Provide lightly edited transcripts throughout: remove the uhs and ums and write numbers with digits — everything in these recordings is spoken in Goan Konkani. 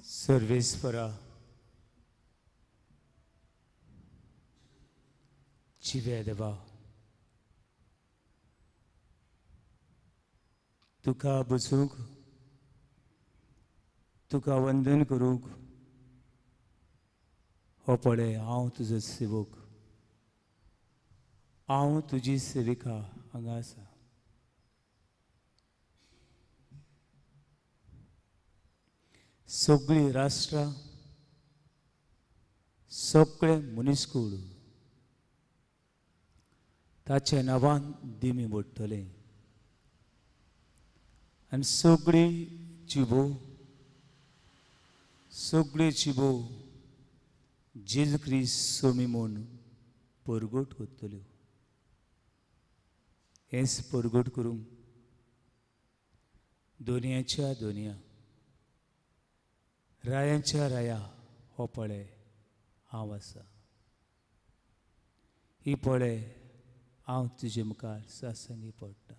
सर्वेस्परा जिव्या देवा, तुका बसूंक, तुका वंदन करूंक हो पळय हांव तुजो सेवक, हांव तुजी सेविका हांगा आसा. सगळीं राष्ट्रां, सगळे मनीसकूळ ताच्या नांवान दिमी मोडटले आनी सगळी जिबो, सगळी जिबो जेजू क्रिस्त सोमी म्हूण परगट करतल्यो. हेंच परगट करूंक दोनयाच्या दोनया, रायांच्या राया हो पळय हांव आसा. ही पळय हांव तुजे मुखार सासंगी पडटा.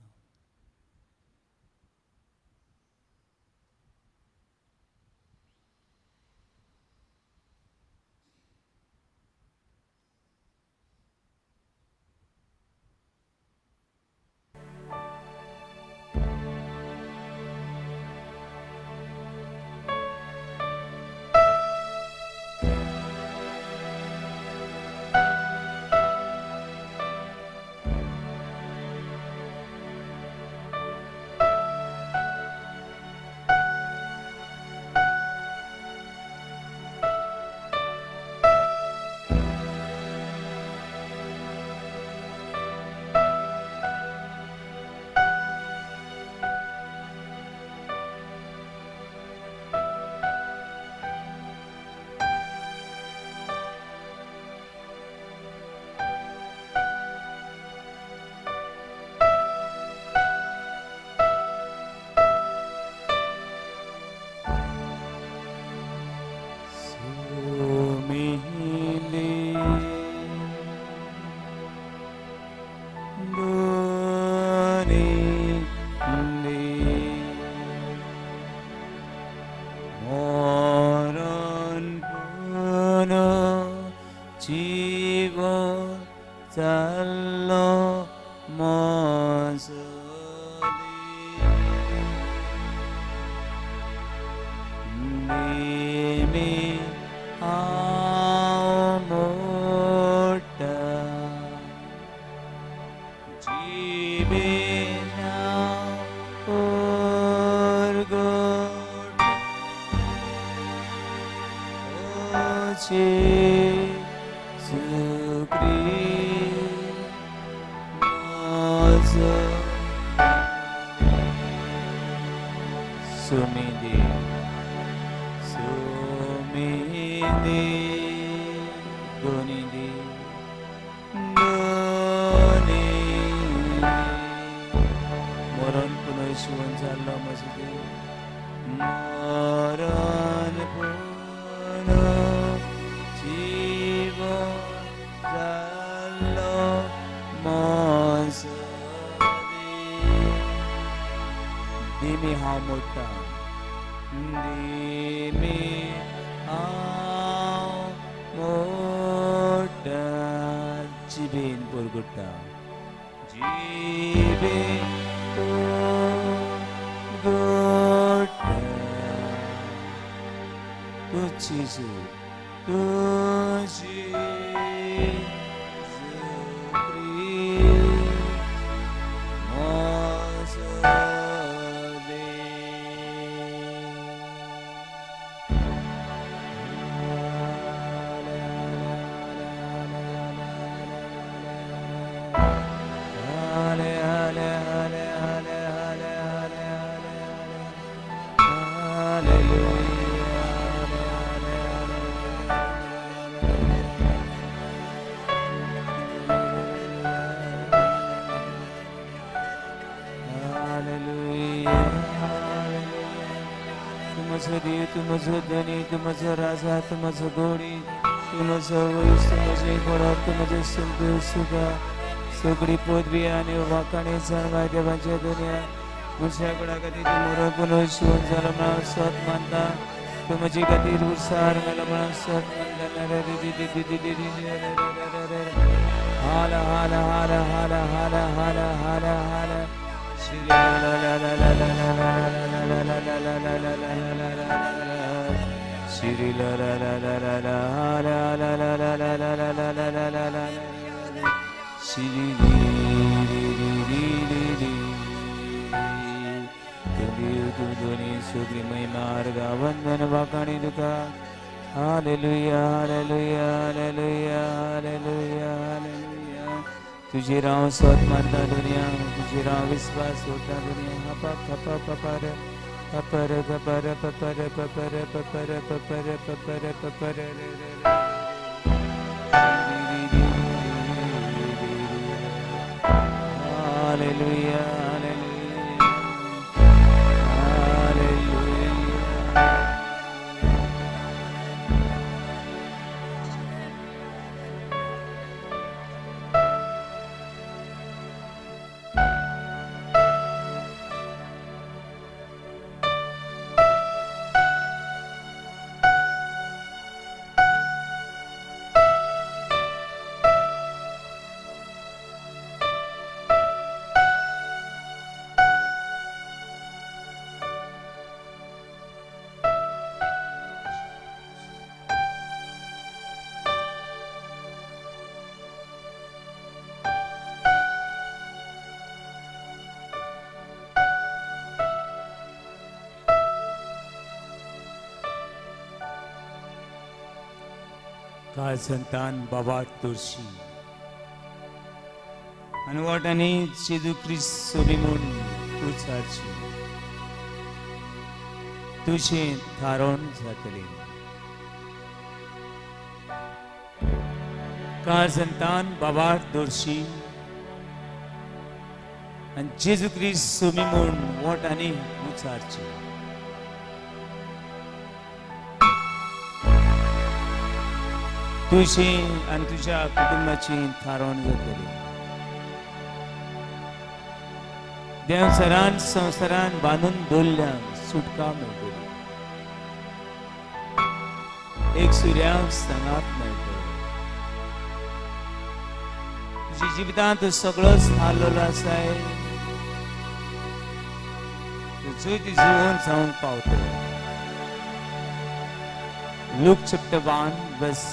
तुमजो धनी, तुमजो राजा, तुमजो गोडी, तुमजो वयस, तुमजे घोडा, तुमजे संतोष सुखा सगळी पदवी आनी वाखाणी जाणवाय देवाच्या दुनिया मनशा कुडा खातीर तूं मरण पुनः शिवण जालो म्हूण हांव सत मानता. तुमचे खातीर उसार हाल हाल हाल हाल हाल हाल हाल हाल श्री ला ला ला ला ला ला ला ला ला ला ला ला ला ला ला ला श्री ला ला ला ला ला ला ला ला ला ला ला ला ला ला ला ला ला श्री री री री री री री तुझी सगळी महिमा अर्घा वंदन वाखाणी तुका. Hallelujah hallelujah hallelujah hallelujah hallelujah. तुझे राव स्वत मानता दुनिया, तुझे राव विश्वास होता दुनिया. हपा खपा पपर पपर पपर पपर पपर पपर पपर पपर पपर रे रे रे. Hallelujah hallelujah hallelujah. काळ संतान बाबा तुळशी आनी वाटांनी जेजू क्रिस्त सोबी म्हूण उचारची तुजें थारोवन जातलें. काळ संतान बाबा तुळशी आनी जेजू क्रिस्त सोबी म्हूण वाटांनी उचारची. तुजी आनी तुज्या कुटुंबाची थारोवण जातली. देवसरान संवसारान बांदून दवरल्या सुटका मेळटली. एक सुर्याक सांगात मेळटलो. तुज्या जिवितांत सगळोच हारलेलो आसाय, तुजो जिवन जावंक पावतलो. Luke chapter 1 verse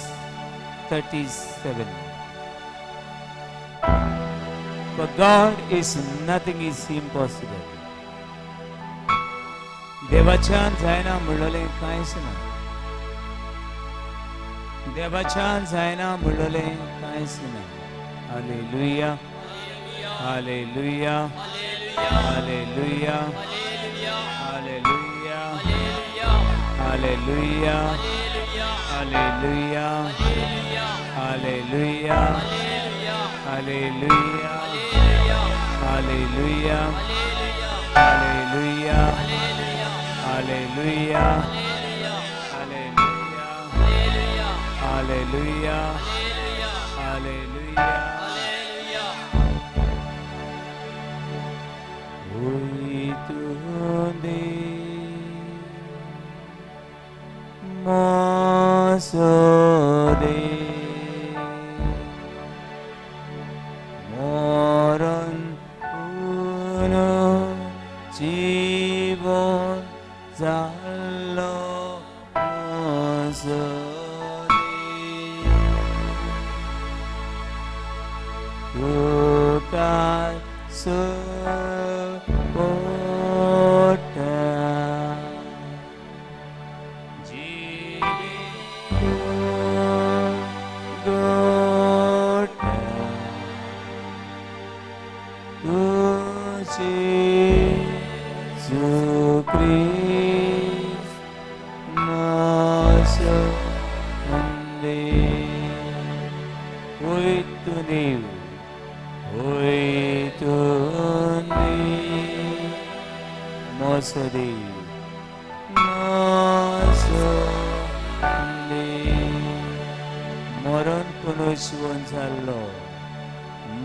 37. For God is nothing is impossible. देवाच्यान जायना म्हणलेलें कांयच ना. देवाच्यान जायना म्हणलेलें कांयच ना. Hallelujah hallelujah hallelujah hallelujah hallelujah hallelujah hallelujah hallelujah hallelujah hallelujah hallelujah hallelujah hallelujah hallelujah. होईतुंदे मोसोदे मरण पुनो जीवन जाल्लो मोसोदे तुका सोपटा मरण पुनर्जीवन जाल्लो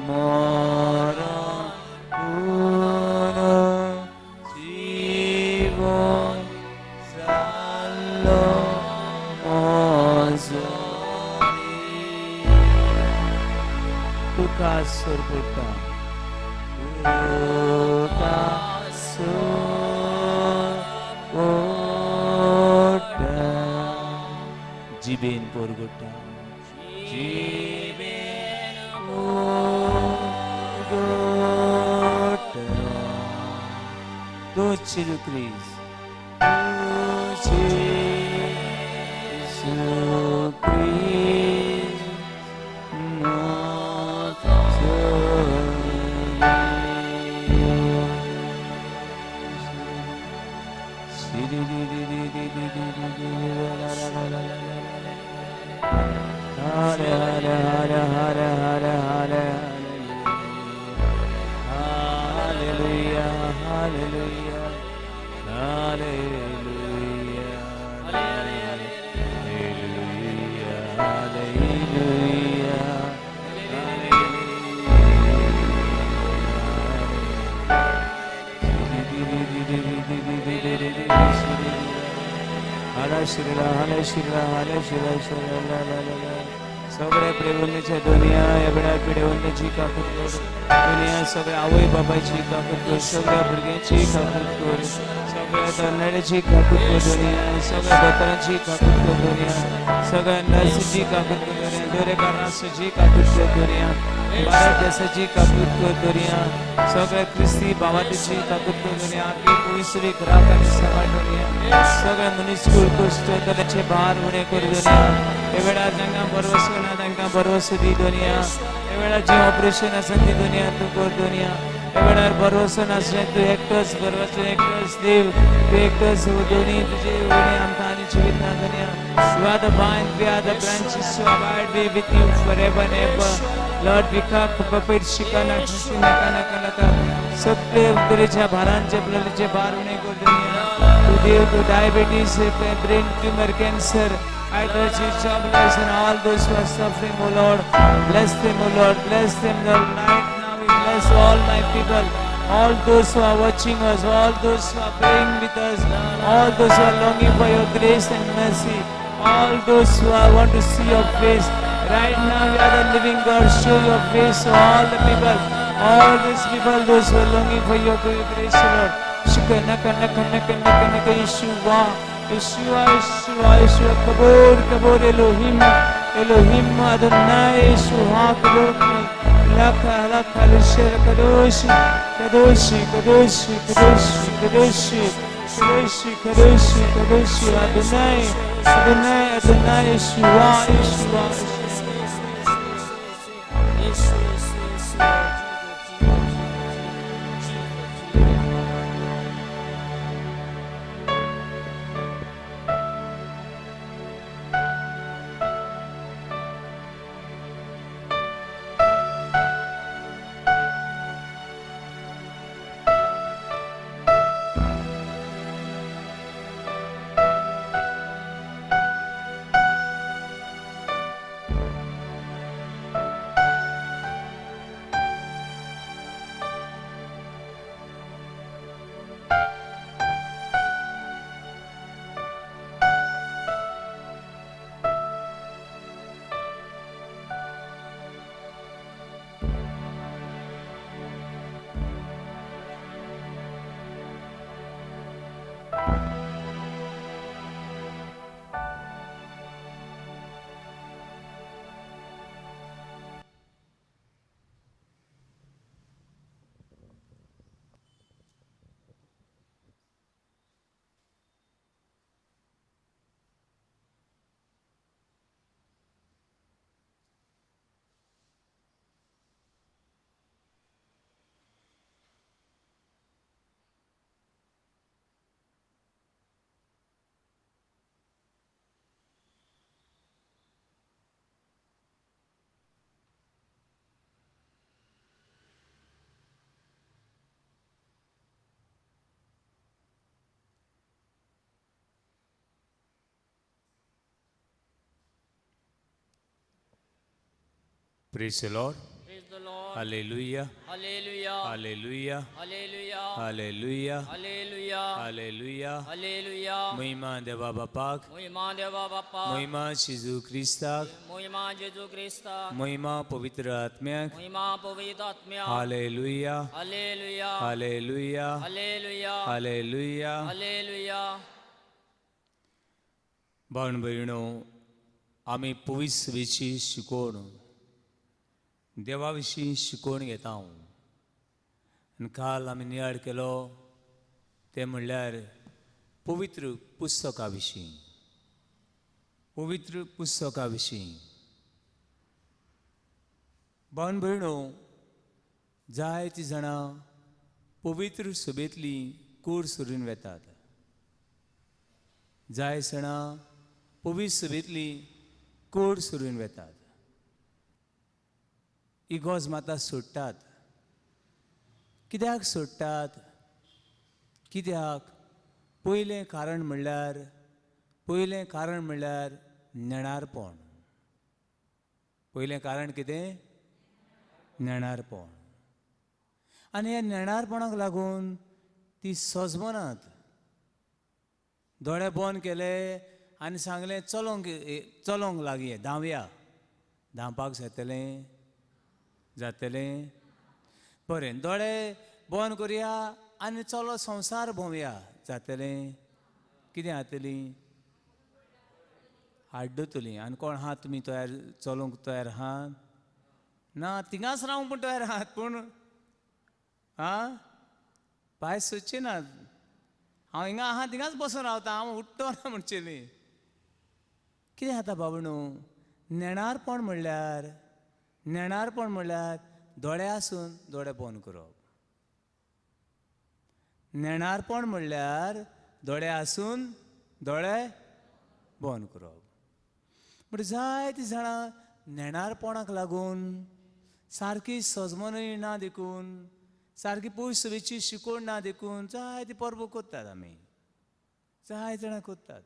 मरण पुनर्जीवन जाल्लो. तुका सोरपुटा तुका सोरपुटा जिबेन पोरगुटा जिबेन पोरगुटा तूं जेजू क्रिस्त तूं जेजू क्रिस्त Hare Hare Hare Hare Hare Hare Hallelujah Hallelujah Hallelujah Hallelujah Hallelujah Hare Shri Hare Shri Hare Shri Shri ला ला ला ला सगळ्या प्रेवण्याच्या दुनिया एवढ्या पिढेवण्याची काकूत कर दुनिया सगळ्या आवय बाबाची काकूत कर सगळ्या भुरग्यांची काकूत कर सगळ्या तरणाट्याची काकूत कर दुनिया सगळ्या दोतरांची काकूत कर दुनिया सगळ्या नर्सीची काकूत कर दुनिया दरेकरांची काकूत कर दुनिया भारत देशाची काकूत कर दुनिया सगळ्या क्रिस्ती भावाची काकूत कर दुनिया आपली पवित्र ग्राहक आनी सभा दुनिया सगळ्या मनीस कुळकुश्ट ताचे भार उणें कर दुनिया हे वेळार जांकां भरवसो ना तांकां भरवसो दी दुनिया हे वेळार जें ऑपरेशन आसा ती दुनिया तूं कर दुनिया हे वेळार भरवसो नासलें तूं एकटोच भरवसो एकटोच देव तूं एकटोच दोनी तुजे उणें आमकां आनी जिवीत ना दुनिया. You are the vine, we are the branches, so abide we with you forever and ever. Lord, we come puppet शिकाना naka naka naka सगळे तरेच्या भारांचे आपल्याचे भार उणे कर दुनिया. तूं देव तूं diabetes, brain tumor, cancer, adultery, jobless, and all those who are suffering, O Lord, bless them, O Lord, bless them, Lord. Right now we bless all my people, all those who are watching us, all those who are praying with us, all those who are longing for your grace and mercy, all those who are, want to see your face. Right now, you are the living God. Show your face to all the people, all these people, those who are longing for your grace, O Lord. Shukr, naka, naka, naka, naka, naka, Yeshua. Yeshua, Yeshua, Yeshua, Kabor, Kabor, Elohim, Elohim, Adonai, Yeshua, Kabor, Laka, Laka, Lusher, Kadoshi, Kadoshi, Kadoshi, Kadoshi, Kadoshi, Kadoshi, Kadoshi, Kadoshi, Adonai, Adonai, Adonai, Yeshua, Yeshua, Yeshua. Yeshua, Yeshua, Jesus, Jesus, Jesus. Praise the Lord. Praise the Lord. Hallelujah hallelujah. Hallelujah hallelujah. Hallelujah hallelujah. Hallelujah. Hallelujah. महिमा देवा बापाक, महिमा देवा बाप्पा, महिमा जेजू क्रिस्ताक, महिमा जेजू क्रिस्ता, महिमा पवित्र आत्म्याक. महिमा पवित्र आत्म्या. Hallelujah hallelujah. Hallelujah hallelujah. Hallelujah. Hallelujah. भावन भयणो, आमी पवित्र विशीं शिकोवन, देवा विशीं शिकोवन घेता. आनी काल आमी नियाळ केलो तें म्हणल्यार पवित्र पुस्तका विशीं, पवित्र पुस्तका विशीं. भावन भयणो, जायतीं जाणां पवित्र सभेंतली कूड सोडून वेतात. जाय जाणां पवित्र सभेंतली कूड सोडून वेतात, इगोज माता सोडटात. कित्याक सोडटात? कित्याक? पयलें कारण म्हणल्यार, पयलें कारण म्हणल्यार नेणारपण. पयलें कारण कितें? नेणारपण. आनी ह्या नेणारपणाक लागून ती सजमनात. दोळे बंद केले आनी सांगलें चलोंक चलोंक लागये, धांवया. धांवपाक जातलें? जातलें? बरें, दोळे बंद करुया आनी चलो संवसार भोंवया, जातलें? कितें जातली? आड्डतली. आनी कोण आहा तुमी तयार चलोवंक तयार आहा? ना, थिंगाच रावंक पूण तयार आहात, पूण आं भायर सोदचे नात. हांव हिंगा आहा थिंगाच बसून रावता, हांव उठ्ठो ना म्हणचेली. कितें जाता बाबा न्हू, नेणारपण म्हणल्यार, नेणारपण म्हणल्यार दोळे आसून दोळे बंद करप. नेणारपण म्हणल्यार दोळे आसून दोळे बंद करप. म्हणजे जायतीं जाणां नेणारपणाक लागून, सारकी सजमनय ना देखून, सारकी पयस सभेची शिकवण ना देखून जायती परबो करतात आमी, जायते जाणां करतात.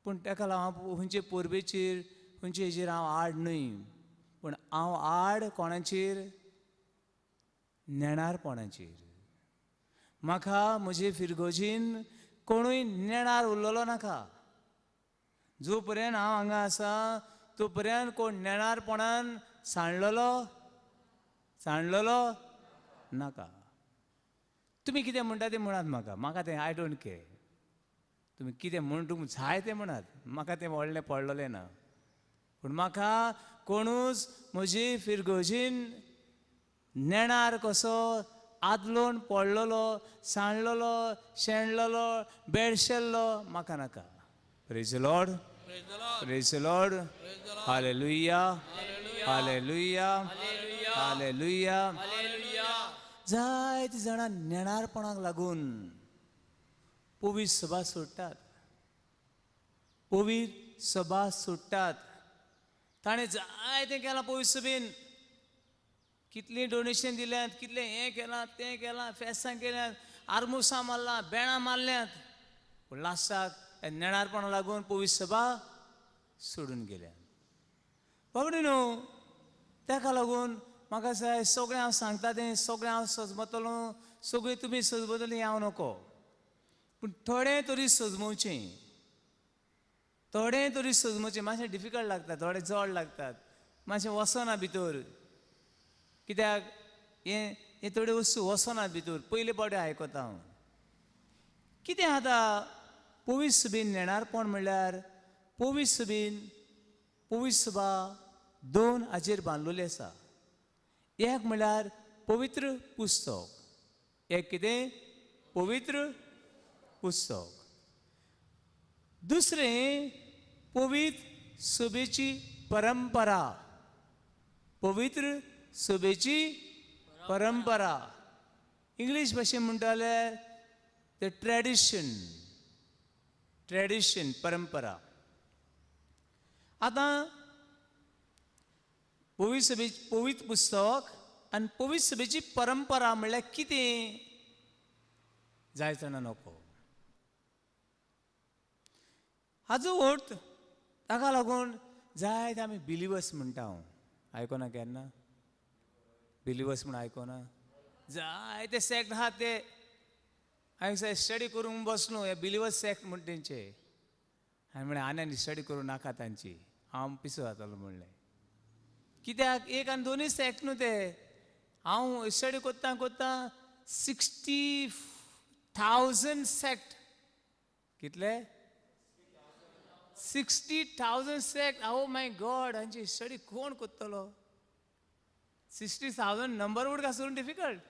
पूण ताका लागून हांव खंयचे परबेचेर, खंयचे हेजेर हांव आड न्हय, पूण हांव आड कोणाचेर? नेणारपणाचेर. म्हाका म्हजे फिरगोजीन कोणूय नेणार उरलेलो नाका. जो पर्यंत हांव हांगा आसा तो पर्यंत कोण नेणारपणान सांडलेलो सांडलेलो नाका. तुमी कितें म्हणटा तें म्हणात म्हाका, म्हाका तें I don't care. तुमी कितें म्हण तुमकां जाय तें म्हणात, म्हाका तें व्हडलें पडलेलें ना. पूण म्हाका कोणूच म्हजी फिरगोजीन नेणार कसो आदलोन पडलेलो, सांडलेलो, शेणलेलो, बेडशेल्लो म्हाका नाका. Praise the Lord, praise the Lord. Hallelujah hallelujah hallelujah. जायतीं जाणां नेणारपणाक लागून पवित्र सभा सोडटात, पवित्र सभा सोडटात. ताणें जायतें केलां पवित्र सभेन, कितलीं डोनेशन दिल्यांत, कितलें हें केलां तें केलां, फेस्तां केल्यांत, आर्मुसां मारलां, बेणां मारल्यांत, पूण लास्टाक नेणारपणाक लागून पवित्र सभा सोडून गेल्या. बाबडी न्हू, ताका लागून म्हाका जाय सगळें हांव सांगता तें सगळें हांव सजमतलो, सगळें तुमी सजमतलीं हांव नको, पूण थोडें तरी सजमोवचें, थोडें तरी सजमोवचें. मातशें डिफिकल्ट लागता, थोडें जड लागतात, मातशें वचना भितर. कित्याक हें हें थोड्यो वस्तू वचनात भितर, पयले फावटी आयकता हांव. कितें आतां पवित्र सभेन नेणारपण म्हणल्यार पवित्र सभेन पवित्र सभा दोन हाचेर बांदलेली आसा. एक म्हणल्यार पवित्र पुस्तक, एक कितें? पवित्र पुस्तक. दुसरें पवित्र सभेची परंपरा, पवित्र सभेची परंपरा. इंग्लीश भाशेन म्हणटाले the tradition, tradition परंपरा. आतां पवित्र सभे पवित्र पुस्तक आनी पवित्र सभेची परंपरा म्हणल्यार कितें? जायत जाणां नको. हाजो अर्थ ताका लागून जायते आमी बिलिवर्स म्हणटा. हांव आयकना केन्ना? बिलिवर्स म्हूण आयकोना जायते सेक्ट आहा ते. हांवें स्टडी करूंक बसलो हे बिलिवर्स सेक्ट म्हूण तेंचे. हांवें म्हणलें आनी आनी स्टडी करूं नाका तांची, हांव पिसो जातलो म्हणलें. कित्याक एक आनी दोनूय सेक्ट न्हू ते. हांव स्टडी कोत्ता कोत्ता 60,000 सेक्ट. कितले? 60,000 सेक्ट. ओ my God, हांची स्टडी कोण कोत्तलो? 60,000 नंबर उडका सोडून डिफिकल्ट.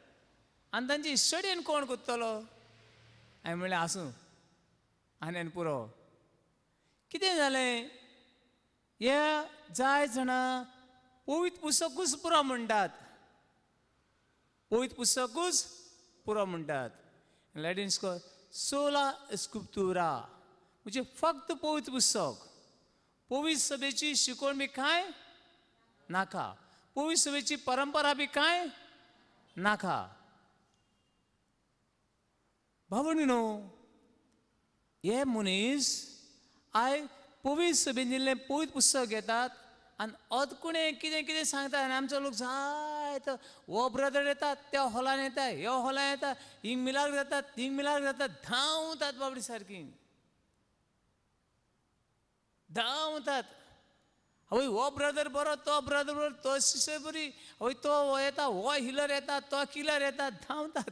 आनी तांची स्टडी आनी कोण कोत्तलो? हांवें म्हणलें आसूं आनी आनी पुरो. कितें जालें, हे जाय जाणां पवित्र पुस्तकूच पुरो म्हणटात, पवित्र पुस्तकूच पुरो म्हणटात. लॅटिन सोला स्क्रिप्तुरा म्हणजे फक्त पवित्र पुस्तक. पवित्र सभेची शिकवण बी कांय नाका, पवित्र सभेची परंपरा बी कांय नाका. भावणी न्हू, हे मनीस I पवित्र सभेन दिल्लें पवित्र पुस्तक घेतात आनी अदकुणें कितें कितें सांगतात. आनी आमचो लोक जायतो हो ब्रदर येतात, त्या हॉलान येता, ह्या हॉलान येता, हिंग मिलाग्र जातात, थिंग मिलाग्र जातात, धांवतात बाबडी सारकी धांवतात. हय हो ब्रदर बरो, तो ब्रदर बरो, तो सिस्टर बरी, हय तो हो येता, हो हिलर येता, तो किलर येता, धांवतात.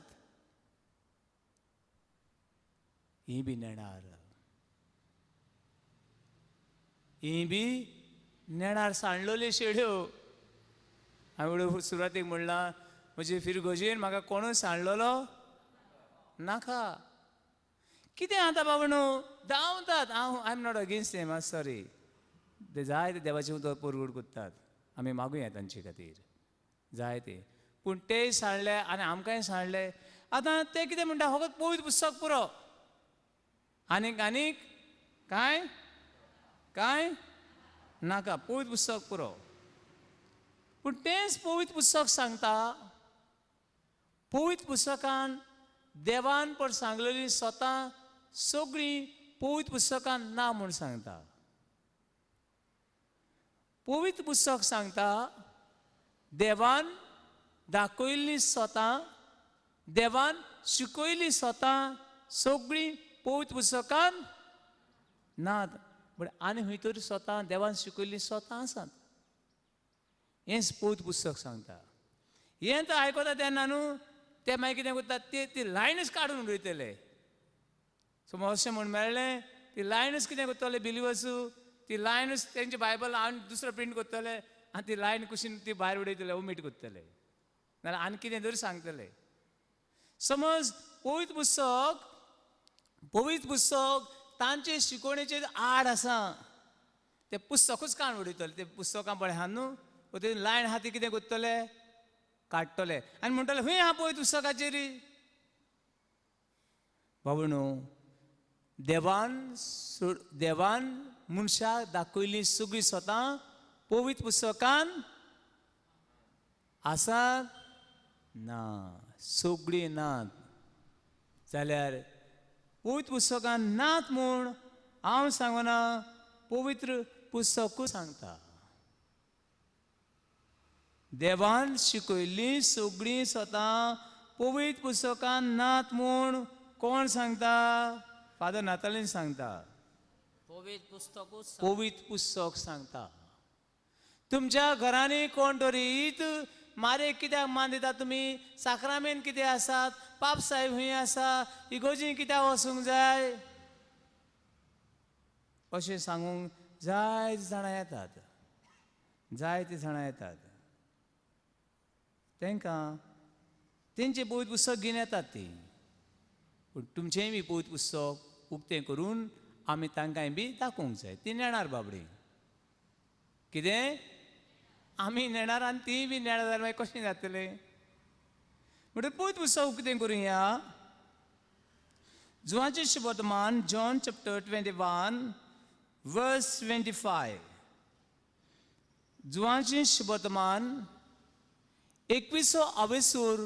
ही बी नेणार, ही बी नेणार सांडलोली शेड्यो. हांवें सुरवातीक म्हणलां म्हजे फिरगोजेन म्हाका कोणूय सांडलेलो नाका. कितें आतां बाबा न्हू धांवतात. हांव I am not against them, I sorry. ते जाय ते देवाचें उदक परगट करतात, आमी मागुया तांचे खातीर जाय ते. पूण तेय सांडले आनी आमकांय सांडले. आतां ते कितें म्हणटा, फकत पवित्र पुस्तक पुरो, आनीक आनीक कांय कांय नाका, पवित्र पुस्तक पुरो. पूण तेंच पवित्र पुस्तक सांगता, पवित्र पुस्तकान देवान पण सांगलेली स्वता सगळीं पवित्र पुस्तकान ना म्हूण सांगता. पवित्र पुस्तक सांगता देवान दाखयल्ली स्वता, देवान शिकयल्ली स्वता सगळीं पवित्र पुस्तकान नात. बट आनी खंय तरी स्वता देवान शिकयल्ली स्वता आसात. हेंच पवित्र पुस्तक सांगता. हें तर आयकता तेन्ना न्हू ते मागीर कितें करतात, ते ती लायनच काडून उडयतले. समज अशें म्हूण मेळ्ळें, ती लायनच कितें करतले बिलिवर्स, ती लायनच तेंचे बायबल आनी दुसरो प्रिंट करतले आनी ती लायन कुशीन ती भायर उडयतले, ओमीट करतले, नाल्यार आनी कितें तरी सांगतले. समज पवित्र पुस्तक, पवित्र पुस्तक तांचे शिकवणेचेर आड आसा, ते पुस्तकूच काडून उडयतले. ते पुस्तकां पळय आहा न्हू, ते लायन आहा ती कितें करतले, काडटले आनी म्हणटले खंय आहा पवित्र पुस्तकाचेर. बाबा न्हू, देवान देवान मनशाक दाखयली सगळीं स्वता पवित्र पुस्तकान आसात ना, सगळीं नात. जाल्यार पवित्र पुस्तकान नात म्हूण हांव सांगना, पवित्र पुस्तकूच सांगता. देवान शिकयल्ली सगळीं स्वता पवित्र पुस्तकान नात म्हूण कोण सांगता? फादर नातालीन सांगता. पवित्र पुस्तकूच, पवित्र पुस्तक सांगता. तुमच्या घरांनी कोण तरी मारे कित्याक मान दिता तुमी, साक्रामेन कितें आसात, पाप साहेब खंय आसा, इगोजी कित्याक वचूंक जाय, अशें सांगूंक जायते जाणां येतात, जायते जाणां येतात. तांकां तेंचें पवित्र पुस्तक घेवन येतात ती. पूण तुमचेंय बी पवित्र पुस्तक उक्तें करून आमी तांकांय बी दाखोवंक जाय. ती नेणार बाबडी, कितें आमी नेणार आनी ती बी नेणार जाल्यार मागीर कशें जातलें? म्हणटकीर पवित्र पुस्तक उक्तें करुया. जुवाचें शुभवर्तमान, जॉन चॅप्टर 21 वर्स 25. जुवाचें शुभवर्तमान 21 आवेसूर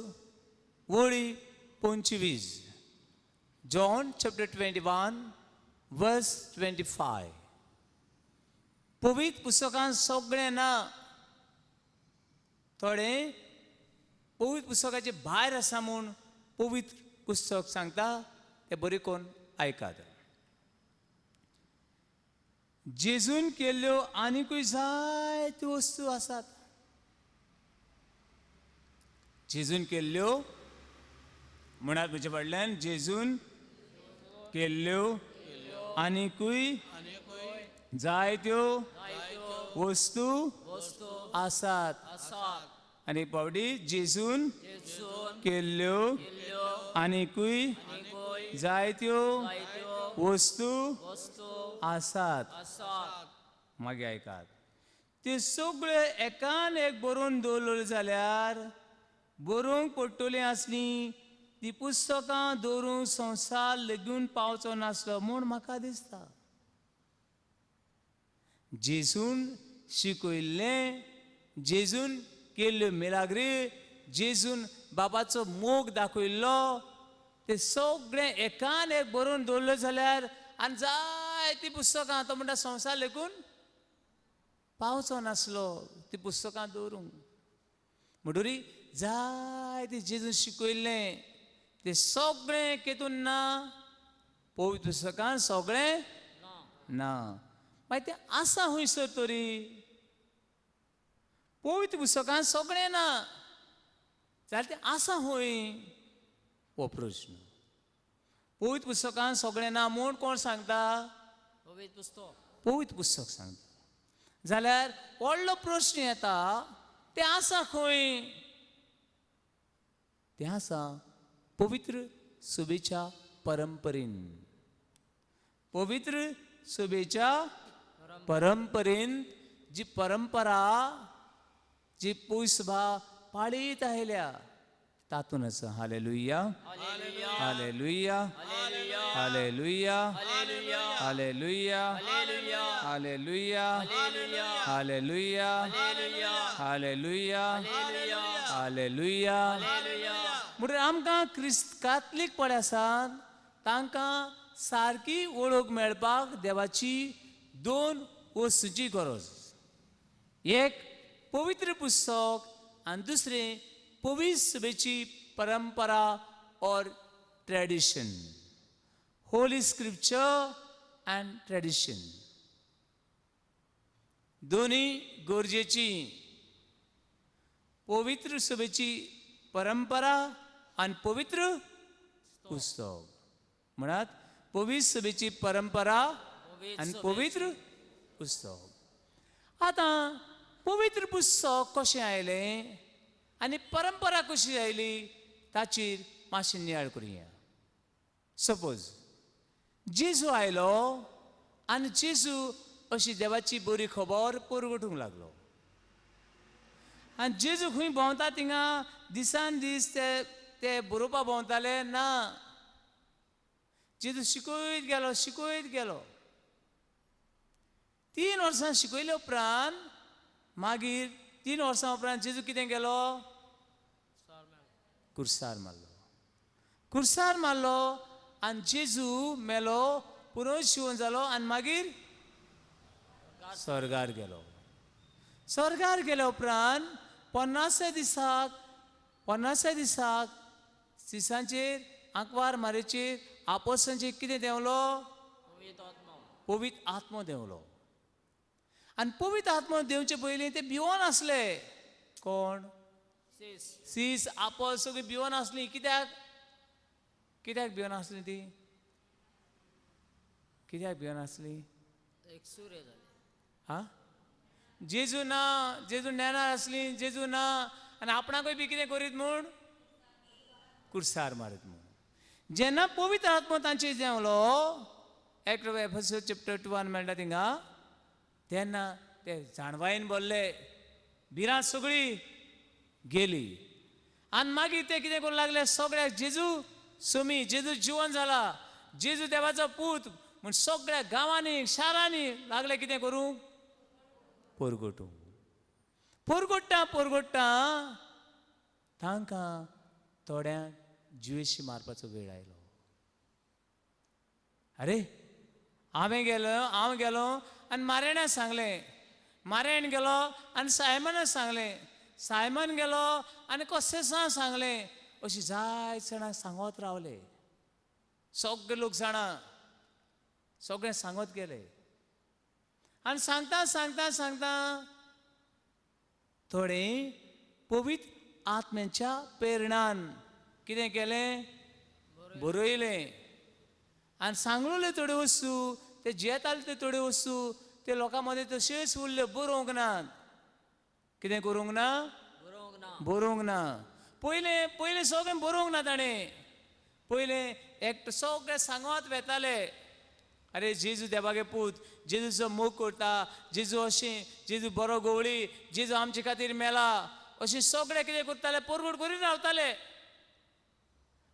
वळी 25. जॉन चॅप्टर 21 वर्स 25. पवित्र पुस्तकान सगळें ना, थोडें पवित्र पुस्तकाचे भायर आसा म्हूण पवित्र पुस्तक सांगता. तें बरें कोण आयकात. जेजून केल्ल्यो आनिकूय जायत्यो वस्तू आसात. जेजून केल्ल्यो म्हणात म्हजे फाटल्यान, जेजून केल्ल्यो आनिकूय जायत्यो वस्तू आसात. आनी एक फावटी, जेजून केल्ल्यो आनिकूय जायत्यो वस्तू आसात. मागीर आयकात, त्यो सगळ्यो एकान एक बरोवन दवरल्यो जाल्यार बरोवंक पडटलीं आसलीं ती पुस्तकां दवरूंक संवसार लेगून पावचो नासलो म्हूण म्हाका दिसता. जेजून शिकयल्लें, जेजून केल्ल्यो मिलाग्री, जेजून बाबाचो मोग दाखयल्लो, ते सगळें एकान एक बरोवन दवरल्यो जाल्यार आनी जायतीं पुस्तकां, तो म्हणटा संवसार लेखून पावचो नासलो ती पुस्तकां दवरूंक. म्हणटरी जायतें जेजून शिकयल्लें तें सगळें केतून ना, पवित्र पुस्तकान सगळें ना. मागीर तें आसा खंयसर तरी? पवित्र पुस्तकान सगळें ना जाल्यार तें आसा खंय, हो प्रश्न. पवित्र पुस्तकान सगळें ना म्हूण कोण सांगता? पवित्र पुस्तक. पवित्र पुस्तक सांगता. जाल्यार व्हडलो प्रश्न येता, तें आसा खंय? तें आसा पवित्र सभेच्या परंपरेन. पवित्र सभेच्या परंपरेन जी परंपरा जी पयस सभा पाळीत आयल्या तातूंत आसा. Hallelujah, hallelujah, hallelujah, hallelujah, hallelujah, hallelujah, hallelujah, hallelujah. म्हणटकीर आमकां क्रिस्त कातलीक पळय आसात तांकां सारकी वळख मेळपाक देवाची दोन वस्तूची गरज. एक पवित्र पुस्तक आनी दुसरें पवित्र सभेची परंपरा or tradition. Holy Scripture and tradition दोन्ही गरजेची. पवित्र सभेची परंपरा आनी पवित्र पुस्तक. म्हणात, पवित्र सभेची परंपरा आनी पवित्र पुस्तक. आतां पवित्र पुस्तक कशें आयलें आनी परंपरा कशी आयली ताचेर मातशें नियाळ करुया. सपोज जेजू आयलो आनी जेजू अशी देवाची बरी खबर परगटूंक लागलो आनी जेजू खंय भोंवता थिंगा दिसान दीस ते ते बरोवपा भोंवताले ना. जेजू शिकयत गेलो, शिकयत गेलो. 3 वर्सां शिकयले उपरांत मागीर 3 वर्सां उपरांत जेजू कितें गेलो? कुर्सार मारलो. कुर्सार मारलो आनी जेजू मेलो, पुरोयत शिवण जालो आनी मागीर स्वर्गार गेलो. स्वर्गार गेल्या उपरांत 50 दिसाक दिसांचेर आंकवार मारेचेर आपोसांचेर कितें देंवलो? पवित्र आत्मो देंवलो. आनी पवित्र आत्मो देंवचे पयलीं ते भिवोन आसले. कोण? सीस आपोस सगळीं भिवोन आसलीं. कित्याक? कित्याक भिवोन आसलीं ती? कित्याक भिवोन आसलीं? हा, जेजू ना, जेजू नेणार आसली, जेजू ना आनी आपणाकूय बी कितें करीत म्हूण कुर्सार मारीत म्हूण. जेन्ना पवित्र आत्मो तांचेर देंवलो, एक्ट ऑफ एफेसस चॅप्टर 2 मेळटा थिंगा, तेन्ना ते जाणवायेन बोल्ले, भिरांत सगळी गेली. आनी मागीर ते कितें करूंक लागले? सगळ्याक जेजू सोमी, जेजू जिवन जाला, जेजू देवाचो पूत म्हूण सगळ्या गांवांनी शारांनी लागले कितें करूंक? परगटूंक. परगट्टा परगट्टा तांकां थोड्यांक जिवेशी मारपाचो वेळ आयलो. अरे हांवें गेलो, हांव गेलो आनी मारेणा सांगलें, मारेण गेलो आनी सायमना सांगलें, सायमन गेलो आनी कशें सांगलें. अशी जायत जाणांक सांगत रावले. सगळे लोक जाणा, सगळे सांगत गेले. आनी सांगता सांगता सांगता थोडे पवित्र आत्म्याच्या प्रेरणान कितें केलें, बरयलें. आनी सांगलेल्यो थोड्यो वस्तू, ते जियेताले ते थोड्यो वस्तू ते लोकां मदें तश्योच उरल्यो, बरोवंक नात. कितें करूंक ना? बरोवंक ना. बरोवंक ना. पयलें पयलें सगळें बरोवंक ना ताणें. पयलें एकटो सगळें सांगत वेताले, अरे जेजू देवागे पूत, जेजूचो मोग करता, जेजू अशें, जेजू बरो गवळी, जेजू आमचे खातीर मेला, अशें सगळें कितें करताले, परवड करीत रावताले.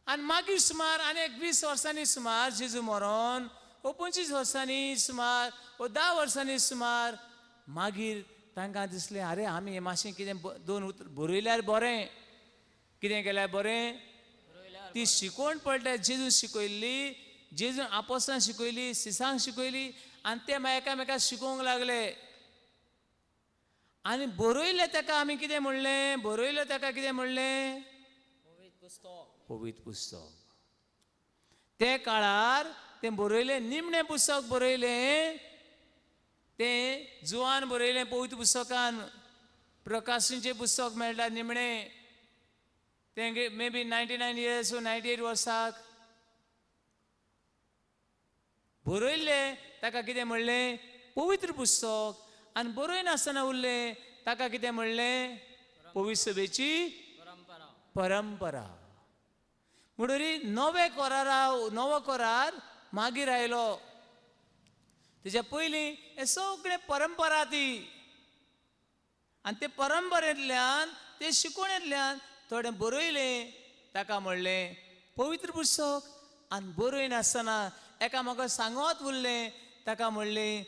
आनी मागीर सुमार आनी एक 20 वर्सांनी सुमार जेजू मरोन, वो 25 वर्सांनी सुमार, वो 10 वर्सांनी सुमार मागीर तांकां दिसलें, अरे आमी हें मातशें कितें दोन उतर बरयल्यार बरें. कितें केल्यार बरें? बरयल्यार ती शिकवण पडल्या, जेजू शिकयल्ली, जेजून आपोसांक शिकयली, सिसांक शिकयली, आनी ते मागीर एकामेकांक शिकोवंक लागले. आनी बरयलें ताका आमी कितें म्हणलें? बरयलें ताका कितें म्हणलें? पवित्र पुस्तक. पवित्र पुस्तक. ते काळार तें बरयलें, निमणें पुस्तक बरयलें तें जुवान बरयलें पवित्र पुस्तकान. प्रकाशनचें पुस्तक मेळटा निमणें, तें मे बी 99 इयर्स वो 98 वर्साक बरयल्लें. ताका कितें म्हणलें? पवित्र पुस्तक. आनी बरयनासतना उरलें ताका कितें म्हणलें? पवित्र सभेची परंपरा. परंपरा. म्हणटरी नवे करारा, नवो करार मागीर आयलो. तेच्या पयलीं हें सगळें परंपरा ती. आनी ते परंपरेंतल्यान, ते शिकवणेंतल्यान थोडें बरयलें, ताका म्हणलें पवित्र पुस्तक. आनी बरयनासतना एकामेकाक सांगत उरलें, ताका म्हणलें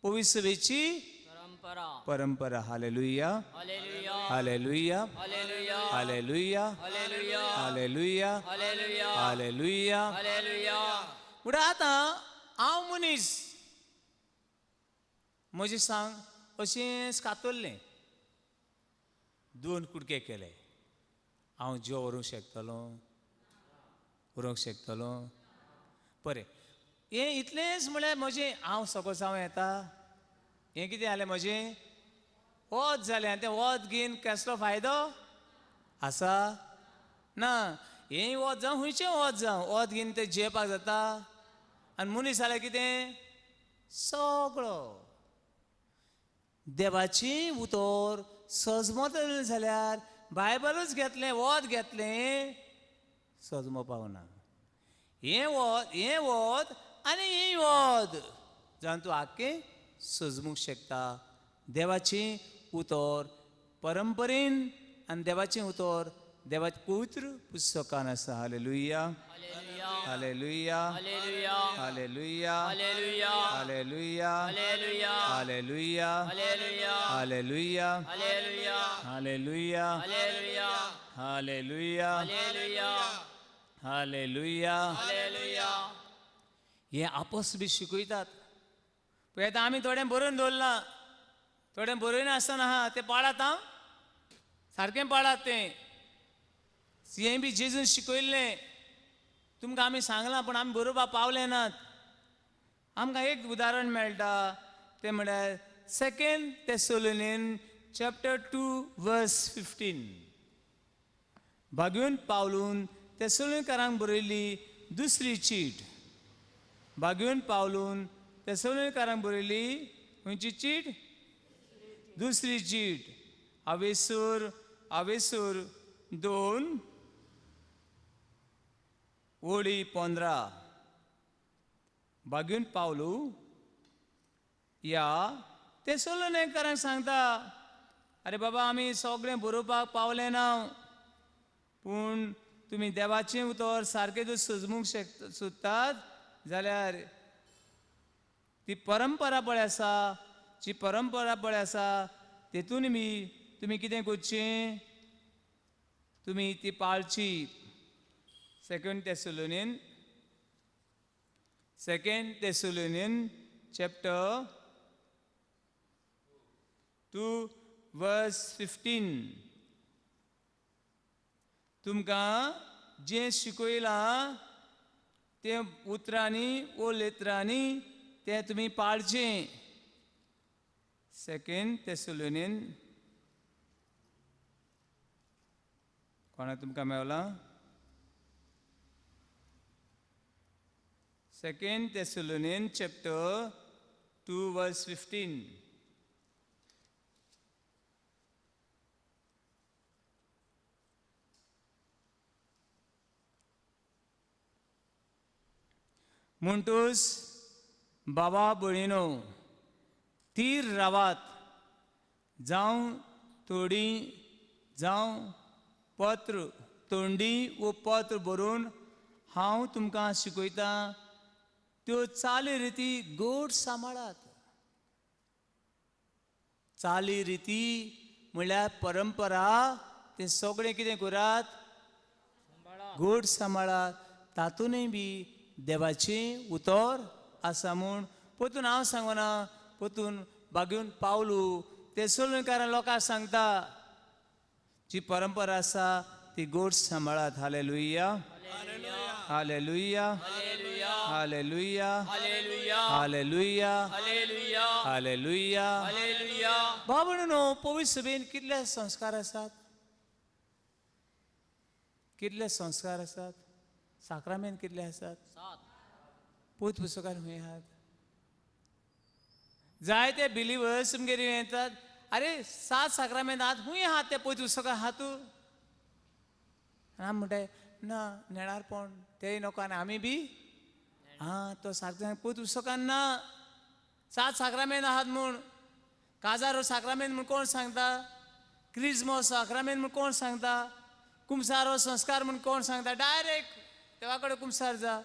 पवित्र सभेची परंपरा. परंपरा. Hallelujah, hallelujah, hallelujah, hallelujah, hallelujah, hallelujah, hallelujah, hallelujah, hallelujah. Hallelujah. म्हणटा आतां हांव मनीस, म्हजें सांग अशेंच कातरलें, 2 कुडके केले, हांव जीव व्हरूंक शकतलो? व्हरूंक शकतलो? बरें, हें इतलेंच म्हळ्यार म्हजें हांव सगळो जावं येता. हें कितें जालें म्हजें? वत जालें. आनी तें वत घेवन कसलो फायदो आसा? ना. हें वत जावं, खंयचें वत जावं, वत घेवन तें जियेवपाक जाता. आनी मनीस जाल्यार कितें? सगळो देवाची उतर सजमतलें जाल्यार बायबलूच घेतलें, वत घेतलें, सजमो पावना. हें वत, हें वत आनी हें वत जावन तूं आख्खें सजमूंक शकता. देवाचें उतर परंपरेन आनी देवाचें उतर देवाचें पवित्र पुस्तकान आसा. Hallelujah, hallelujah, hallelujah, hallelujah, hallelujah, hallelujah, hallelujah, hallelujah, hallelujah, hallelujah, hallelujah, hallelujah, hallelujah, hallelujah, hallelujah, hallelujah, hallelujah. Hallelujah. हे आपस बी शिकयतात. पळय आतां आमी थोडें बरोवन दवरलां, थोडें बरयनासतना आहा तें पाळात. हांव सारकें पाळात तें. हें बी जेजून शिकयल्लें तुमकां आमी सांगलां, पूण आमी बरोवपाक पावले नात. आमकां एक उदाहरण मेळटा, तें म्हळ्यार 2 Thessalonians chapter 2 verse 15. भाग्यून पावलून तेसलोनिकारांक बरयल्ली दुसरी चीट. भाग्यून पावलून तेसलोनिकारांक बरयल्ली खंयची चीट? दुसरी चीट. आवेसूर, आवेसूर 2 ओळी 15. भाग्यून पावलू या तेसलोनिकारांक सांगता, अरे बाबा आमी सगळें बरोवपाक पावले ना, पूण तुमी देवाचें उतर सारकें जर सजमूंक सोदतात जाल्यार ती परंपरा पळय आसा, जी परंपरा पळय आसा तेतून बी तुमी कितें करचें, तुमी ती पाळची. 2 Thessalonians chapter 2 verse 15. तुमकां जें शिकयलां तें उतरांनी वो लेत्रांनी तें तुमी पाळचें. सेकंड तेसलोनियन, कोणा तुमकां मेवलां? Second Thessalonian chapter 2 verse 15. म्हणटूच बाबा भयणीनो, थीर रावात. जावं थोडी जावं पत्र तोंडी वो पत्र बरोवन हांव तुमकां शिकयतां त्यो चाली रिती गोड सांबाळात. चाली रिती म्हणल्यार परंपरा, तें सगळें कितें करात, गोड सांबाळात. तातूंनय बी देवाचें उतर आसा म्हूण पोतून हांव सांगना, पोतून बागेवन पावलू ते सोलून लोकांक सांगता जी परंपरा आसा ती गोड सांबाळात. हालेलुया, hallelujah, hallelujah, hallelujah, hallelujah. बाबा न्हू, पवित्र सभेन कितले संस्कार आसात, कितले संस्कार आसात, साक्रामेंत कितले आसात, पूत पुस्तकार खंय आहात. जायते बिलिवर्स तुमगेर येतात, अरे 7 साक्रामेंत आहात, खंय आहात ते पयत पुस्तकां आहात तूं? आनी आमी म्हणटाय ना नेणारपण तेय नको आनी आमी बी आं तो साक्रामेंत पयत पुस्तकान ना, 7 साक्रामेंत आहात म्हूण. काजार हो साक्रामेंत म्हूण कोण सांगता? क्रिज्म हो साक्रामेंत म्हूण कोण सांगता? कुमसार हो संस्कार म्हूण कोण सांगता? डायरेक्ट देवा कडेन कुमसार जा.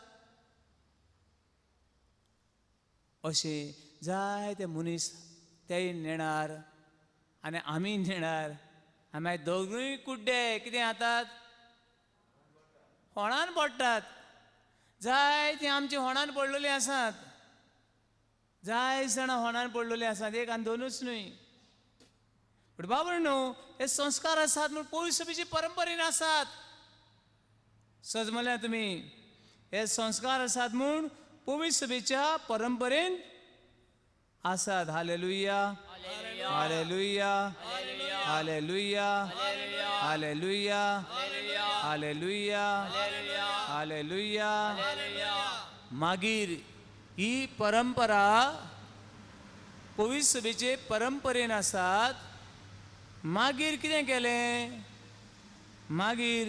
अशें जायते मनीस तेय नेणार आनी आमी नेणार. आमी दोगूय कुड्डे कितें जातात, होणान पडटात. जायतीं आमची होणान पडलेलीं आसात, जाय जाणां होणान पडलेलीं आसात, एक आनी दोनूच न्हय. पूण बाबा न्हू, हे संस्कार आसात म्हूण पयस सभेची परंपरेन आसात. सजमल्या तुमी, हे संस्कार आसात म्हूण पवित्र सभेच्या परंपरेन आसात. Hallelujah, hallelujah, hallelujah, hallelujah, hallelujah, hallelujah. मागीर ही परंपरा पवित्र सभेचे परंपरेन आसात. मागीर कितें केलें, मागीर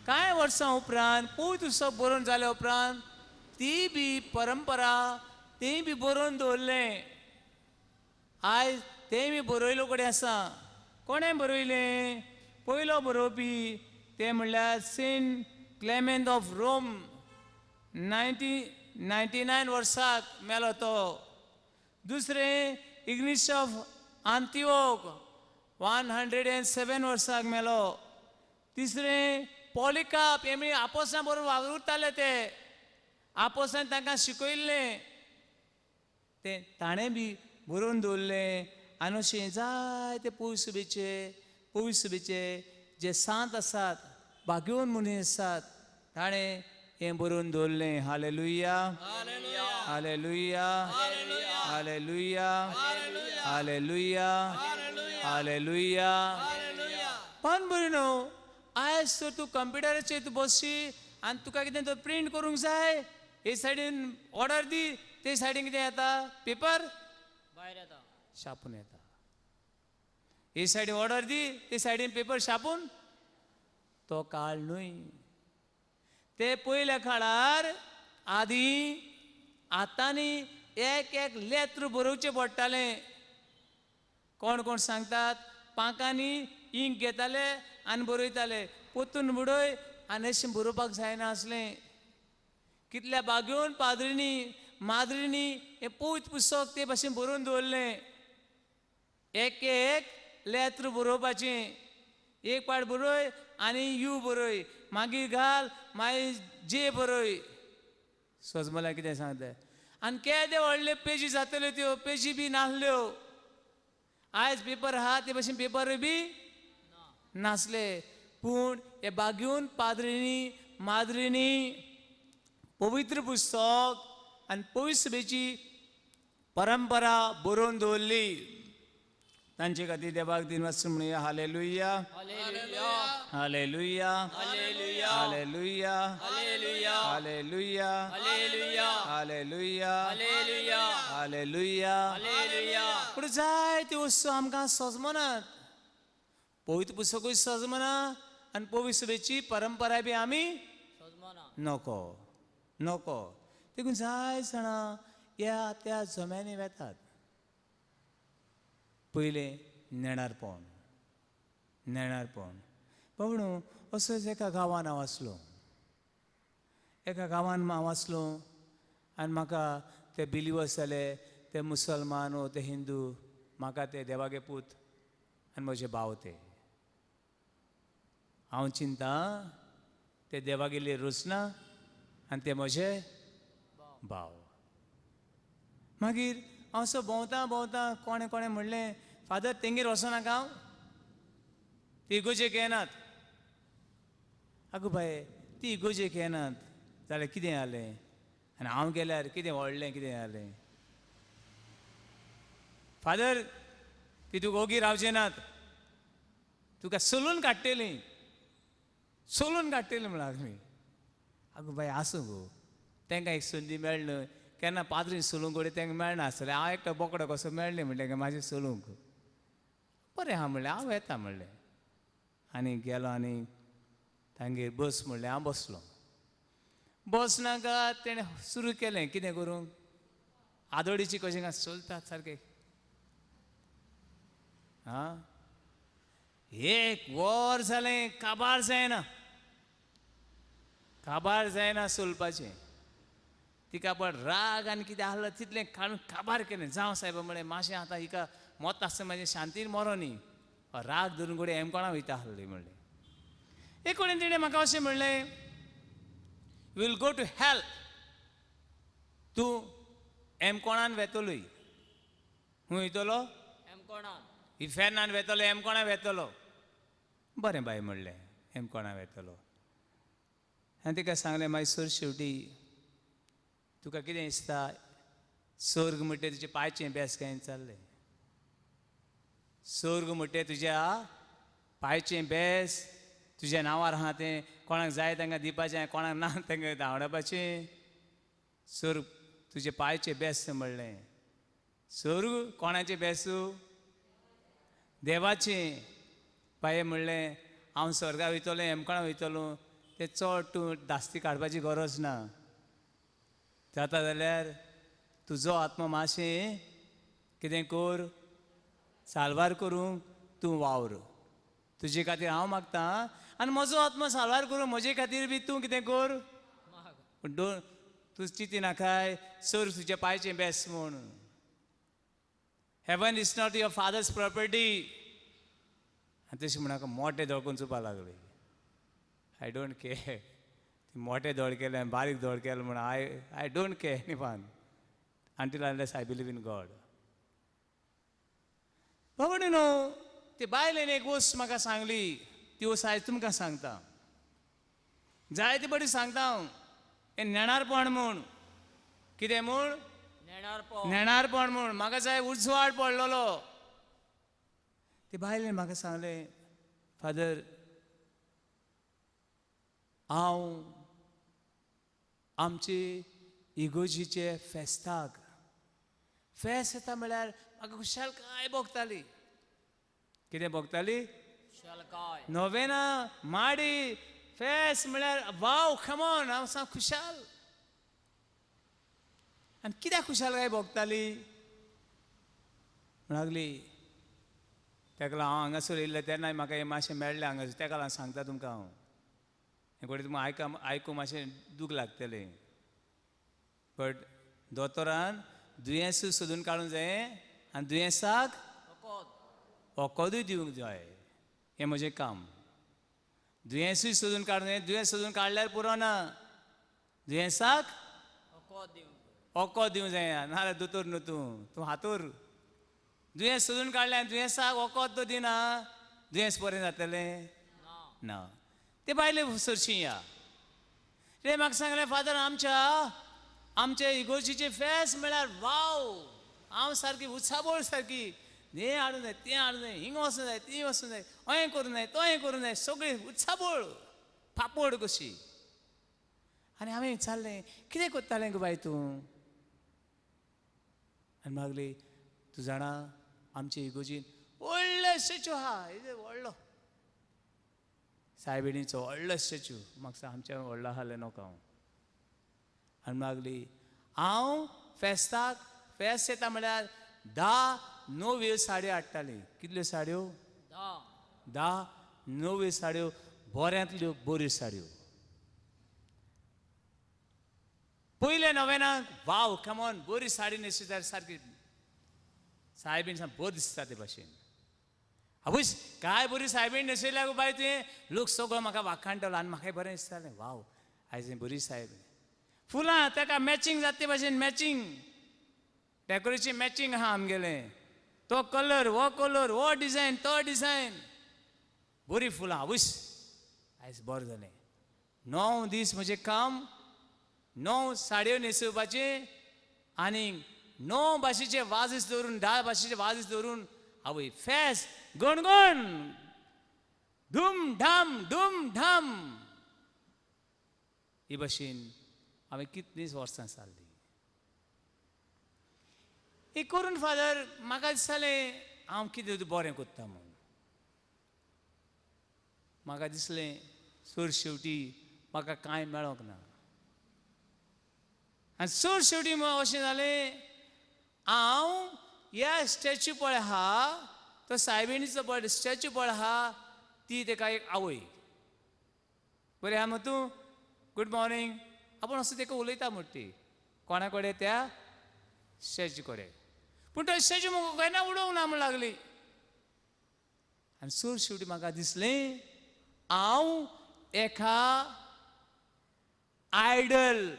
कांय वर्सां उपरांत पवित्र उत्सव बरोवन जाल्या उपरांत ती बी परंपरा तें बी बरोवन दवरलें. आयज तें बी बरयलो कडेन आसा. कोणें बरयलें? पयलो बरोवपी ते म्हणल्यार सेंट क्लेमेंट ऑफ रोम, 1999 वर्साक मेलो तो. दुसरें इग्निश ऑफ आंतिओक, 107 वर्साक मेलो. तिसरें पॉलिकाप, हे आपोसां बरोबर वावुरताले, ते आपोसान तांकां शिकयल्लें, तें ताणें बी बरोवन दवरलें. आनी अशें जायते पयस सभेचे जे सांत आसात, भाग्यवन मनीस आसात, ताणें हें बरोवन दवरलें. Hallelujah, hallelujah, hallelujah, hallelujah, hallelujah. पण बरें न्हू, आयज तर तूं कंप्युटराचेर तूं बसशी आनी तुका कितें तर प्रिंट करूंक जाय, हे सायडीन ऑर्डर दी, ते सायडीन कितें येता, पेपर भायर येता, छापून येता. हे सायडीन ऑर्डर दी, ते सायडीन पेपर छापून. तो काळ न्हय. ते पयल्या काळार आदी हातांनी एक एक लेत्र बरोवचें पडटालें. कोण कोण सांगतात पांखांनी इंक घेताले आनी बरयताले, पोतून बुडय आनी अशें बरोवपाक जायना आसलें. कितल्या बागेवन पाद्रींनी माद्रींनी हें पवित्र पुस्तक ते भाशेन बरोवन दवरलें. एक एक लेत्र बरोवपाचें, एक पाट बरय आनी you बरय, मागीर घाल, मागीर जे बरय. सजमला कितें सांगता. आनी केदे व्हडले पेजी जातल्यो, त्यो पेजी बी नासल्यो. आयज पेपर आहा ते भशेन पेपरूय बी नासले. पूण हे बागेवन पाद्रींनी माद्रींनी पवित्र पुस्तक आनी पवित्र सभेची परंपरा बरोवन दवरली. तांचे खातीर देवाक दिनवास म्हणुया. Hallelujah, hallelujah, hallelujah, hallelujah, hallelujah, hallelujah. पूण जायत्यो वस्तू आमकां सजमनात. पवित्र पुस्तकूय सजमना आनी पवित्र सभेची परंपरा बी आमी नको नको. देखून जाय जाणां ह्या त्या जम्यांनी वेतात. पयलें नेणारपण, नेणारपण. बाबणो असोच एका गांवान हांव आसलो, एका गांवान हांव आसलो आनी म्हाका ते बिलिवर्स जाले, ते मुसलमान वो ते हिंदू, म्हाका ते देवागे पूत आनी म्हजे भाव ते. हांव चिंता ते देवागेली रचना आनी ते म्हजे भाव. मागीर हांव असो भोंवता भोंवता कोणें कोणें म्हणलें, फादर तेंगेर वचनाका हांव, ती इगोजेक येनात. आगो बाये, ती इगोजेक येनात जाल्यार कितें जालें आनी हांव गेल्यार कितें व्हडलें कितें जालें? फादर ती तुका ओगी रावचे नात, तुका सोलून काडटली, सोलून काडटली म्हण लागली. आगो बाये आसूं गो, तांकां एक संदी मेळ्ळी न्हय. केन्ना पाद्रीन सोलूंक कडेन तांकां मेळना आसलें. हांव एकटो बोकडो कसो मेळ्ळें म्हणलें म्हाजें सोलूंक. बरें आहा म्हणलें, हांव येता म्हणलें. आनी गेलो आनी तांगेर बस म्हणलें. हांव बसलो. बस नाका तेणें सुरू केलें कितें करूंक, आदोडीची कशें काय चलतात सारकें. आं, एक वर जालें काबार जायना, काबार जायना चलपाचें. तिका पण राग आनी कितें आहलो तितलें काडून काबार केलें. जावं सायबा म्हणलें, मातशें आतां हिका मोत आसता म्हाजें शांतीन मरो न्ही, राग धरून घडये एमकोणा वयता आहली म्हणलें. एक कडेन तिणें म्हाका अशें म्हणलें, will go to hell, तूं एमकोणान वेतलोय. खूंय वयतलो? इफेर्नान वेतलो, एमकोणा वेतलो. बरें बाय म्हणलें, एमकोणा वेतलो. आनी तिका सांगलें, मागीर सर शेवटी तुका कितें दिसता, स्वर्ग म्हणटे तुजे पांयचें बेस काय चल्लें, स्वर्ग म्हणटे तुज्या पांयचें बेस, तुज्या नांवार आहा तें कोणाक जाय तांकां दिवपाचें, कोणाक ना तांकां धांवडावपाचें. स्वर्ग तुजे पांयचें बेस म्हणलें. स्वर्ग कोणाचें बेसू? देवाचें. बाये म्हणलें, हांव स्वर्गा वयतलो, एमकोणा वयतलो, तें चड तूं धास्ती काडपाची गरज ना. जाता जाल्यार तुजो आत्मा मातशें कितें कर, साल्वार करूंक तूं वावर, तुजे खातीर हांव मागता आनी म्हजो आत्मा साल्वार करूं म्हजे खातीर बी तूं कितें कर. पूण दोन तूं चिंती नाकाय, सर तुज्या पांयचें बेस म्हूण. Heaven is not your father's property. आनी तशें म्हण मोटे दोळकून चुपा लागली. I don't care, मोटे दोळ केले बारीक दोळ केले म्हण I don't care निपान until unless I believe in God. बाबा न्हू ते बायलेन एक वस्त म्हाका सांगली, ती वस्त आयज तुमकां सांगता, जायते बरी सांगता हांव. हें नेणारपण म्हूण कितें म्हूण? नेणारपण म्हूण. म्हाका जाय उजवाड पडलेलो. ते बायलेन म्हाका सांगलें, फादर हांव आमचे इगोजीचे फेस्ताक, फेस्त येता म्हळ्यार म्हाका खुशालकाय भोगताली. कितें भोगताली? नोवेना, माडी, फेस्त म्हळ्यार वाव खमोन, हांव सामको खुशाल. आनी कित्याक खुशालकाय भोगताली? लागली तेका लागून हांव हांगासर येयल्लें तेन्नाय म्हाका हें मातशें मेळ्ळें हांगासर, तेका लागून सांगता तुमकां हांव. हें घडये तुमकां आयकूंक मातशें दूख लागतलें, बट दोतोरान दुयेंसूय सोदून काडूंक जाय आनी दुयेंसाक वखदूय दिवंक जाय. हें म्हजें काम. दुयेंसूय सोदून काडूंक जाय, दुयेंस सोदून काडल्यार पुरो ना, दुयेंसाक वखद दिवंक जाय. नाजाल्यार दोतोर न्हू तूं, तूं हातोर. दुयेंस सोदून काडलें, दुयेंसाक वखद तो दिना, दुयेंस बरें जातलें ना. ते बायले सरशी या ते म्हाका सांगलें, फादर आमच्या आमचे इगोर्जीचे फेस म्हळ्यार वाव, हांव सारकी उत्साबोळ सारकी, हें हाडूं जाय तें हाडूं जाय, हिंगा वचूं जाय ती वचूं जाय, अहें करूं जाय तोहें करूं जाय, सगळें उत्साबोळ पापड कशी. आनी हांवें विचारलें, कितें करतालें गो बाय तूं? आनी मागली, तूं जाणा आमचे इगोर्जीन व्हडलो स्टॅच्यू आहा, व्हडलो सायबिणीचो व्हडलो स्टॅच्यू, म्हाका आमच्या व्हडलो आसलें न्हू हांव. आनी मागली, हांव फेस्ताक फेस्त येता म्हळ्यार 10 नव्यो साडयो हाडटाली. कितल्यो साडयो? 10 नव्यो साडयो, बऱ्यांतल्यो बऱ्यो साडयो. पयल्या नव्यानाक वाव कमॉन बरी साडी न्हेसली जाल्यार सारकी सायबीण सामकी बरी दिसता ते भाशेन. आवयस काय बरी सायबीण न्हेसयल्या गो बाय तुवें, लोक सगळो म्हाका वाखाणटलो आनी म्हाकाय बरें दिसतालें, वाव आयज बरी सायबीण. फुलां ताका मॅचींग जाता ते भाशेन, मॅचींग डेकोरेशन मॅचींग आहा आमगेलें, तो कलर हो कलर हो डिजायन तो डिजायन, बरी फुलां. आवयस आयज बरें जालें. 9 दीस म्हजें काम, 9 साडयो न्हेसोवपाचें आनी 9 भाशेचे वाजीस दवरून, 10 भाशेचे वाजीस दवरून, आवय फेस गणगण धूम धाम धूम धाम. ही भाशेन हांवें कितलींच वर्सां सारलीं. हें करून फादर म्हाका दिसतालें हांव कितें बरें करता म्हूण. म्हाका दिसलें सर शेवटी म्हाका कांय मेळोंक ना. आनी सर शेवटी अशें जालें, हांव ह्या स्टॅच्यू पळय आहा, तो सायबिणीचो पळय स्टॅच्यू पळय आहा, ती तेका एक आवय बरें आहा मग तूं, गूड मॉर्निंग, आपूण असो तेका उलयता म्हणटी कोणा कडेन, त्या स्टॅच्यू कडेन. पूण तो स्टॅच्यू म्हाका केन्ना उडोवंक ना म्हण लागली. आनी सर शेवटी म्हाका दिसलें हांव एका आयडल,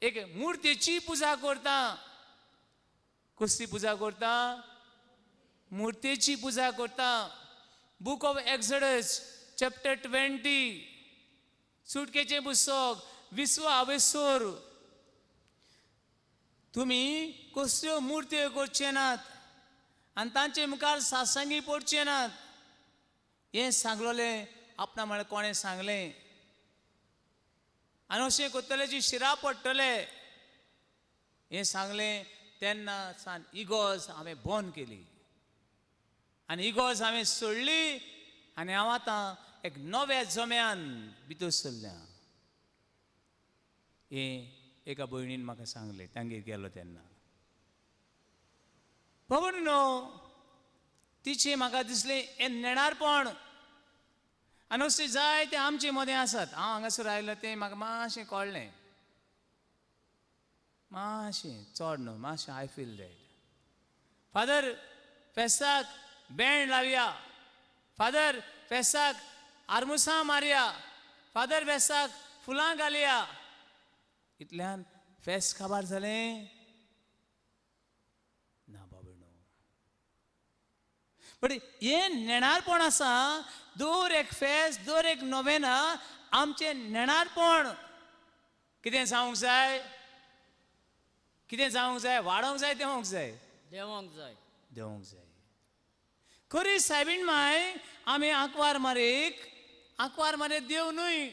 एक मुर्तेची पुजा करता. कसली पुजा करता? मुर्तेची पुजा करता. बूक ऑफ एक्सोडस चॅप्टर 20, सुटकेचें पुस्तक, विश्व आवेसोर. तुमी कसल्यो मुर्त्यो करचे नात आनी तांचे मुखार सासंगी पडचे नात, हें सांगलोलें आपणा म्हळ्यार कोणें सांगलें. आनी अशें करतले जी शिरा पडटले हें सांगलें. तेन्ना सान इगोर्ज हांवें बंद केली आनी इगोर्ज हांवें सोडली आनी हांव आतां एक नव्या जम्यान भितर सरल्या. हें एका भयणीन म्हाका सांगलें, तांगेर गेलो तेन्ना. बाबा न्हू तिचें म्हाका दिसलें हें नेणारपण आनी अशें जाय तें आमचे मदें आसात. हांव हांगासर आयलो तें म्हाका मातशें कळ्ळें, मातशें चड न्हू, मातशें I feel that. Father फेस्ताक बँड लावया, फादर फेस्ताक आर्मुसां मारया, फादर फेस्ताक फुलां घालया, इतल्यान फेस्त काबार जालें ना बाबा न्हू. बट हें नेणारपण आसा, दर एक फेस्त दर एक नोवेना आमचें नेणारपण कितें जावंक जाय, कितें जावंक जाय, वाडोवंक जाय, देंवोंक जाय, देंवोंक जाय, देंवोंक जाय. खरी सायबीण माय आमी आंकवार मारेक, आंकवार मारेक देव न्हय.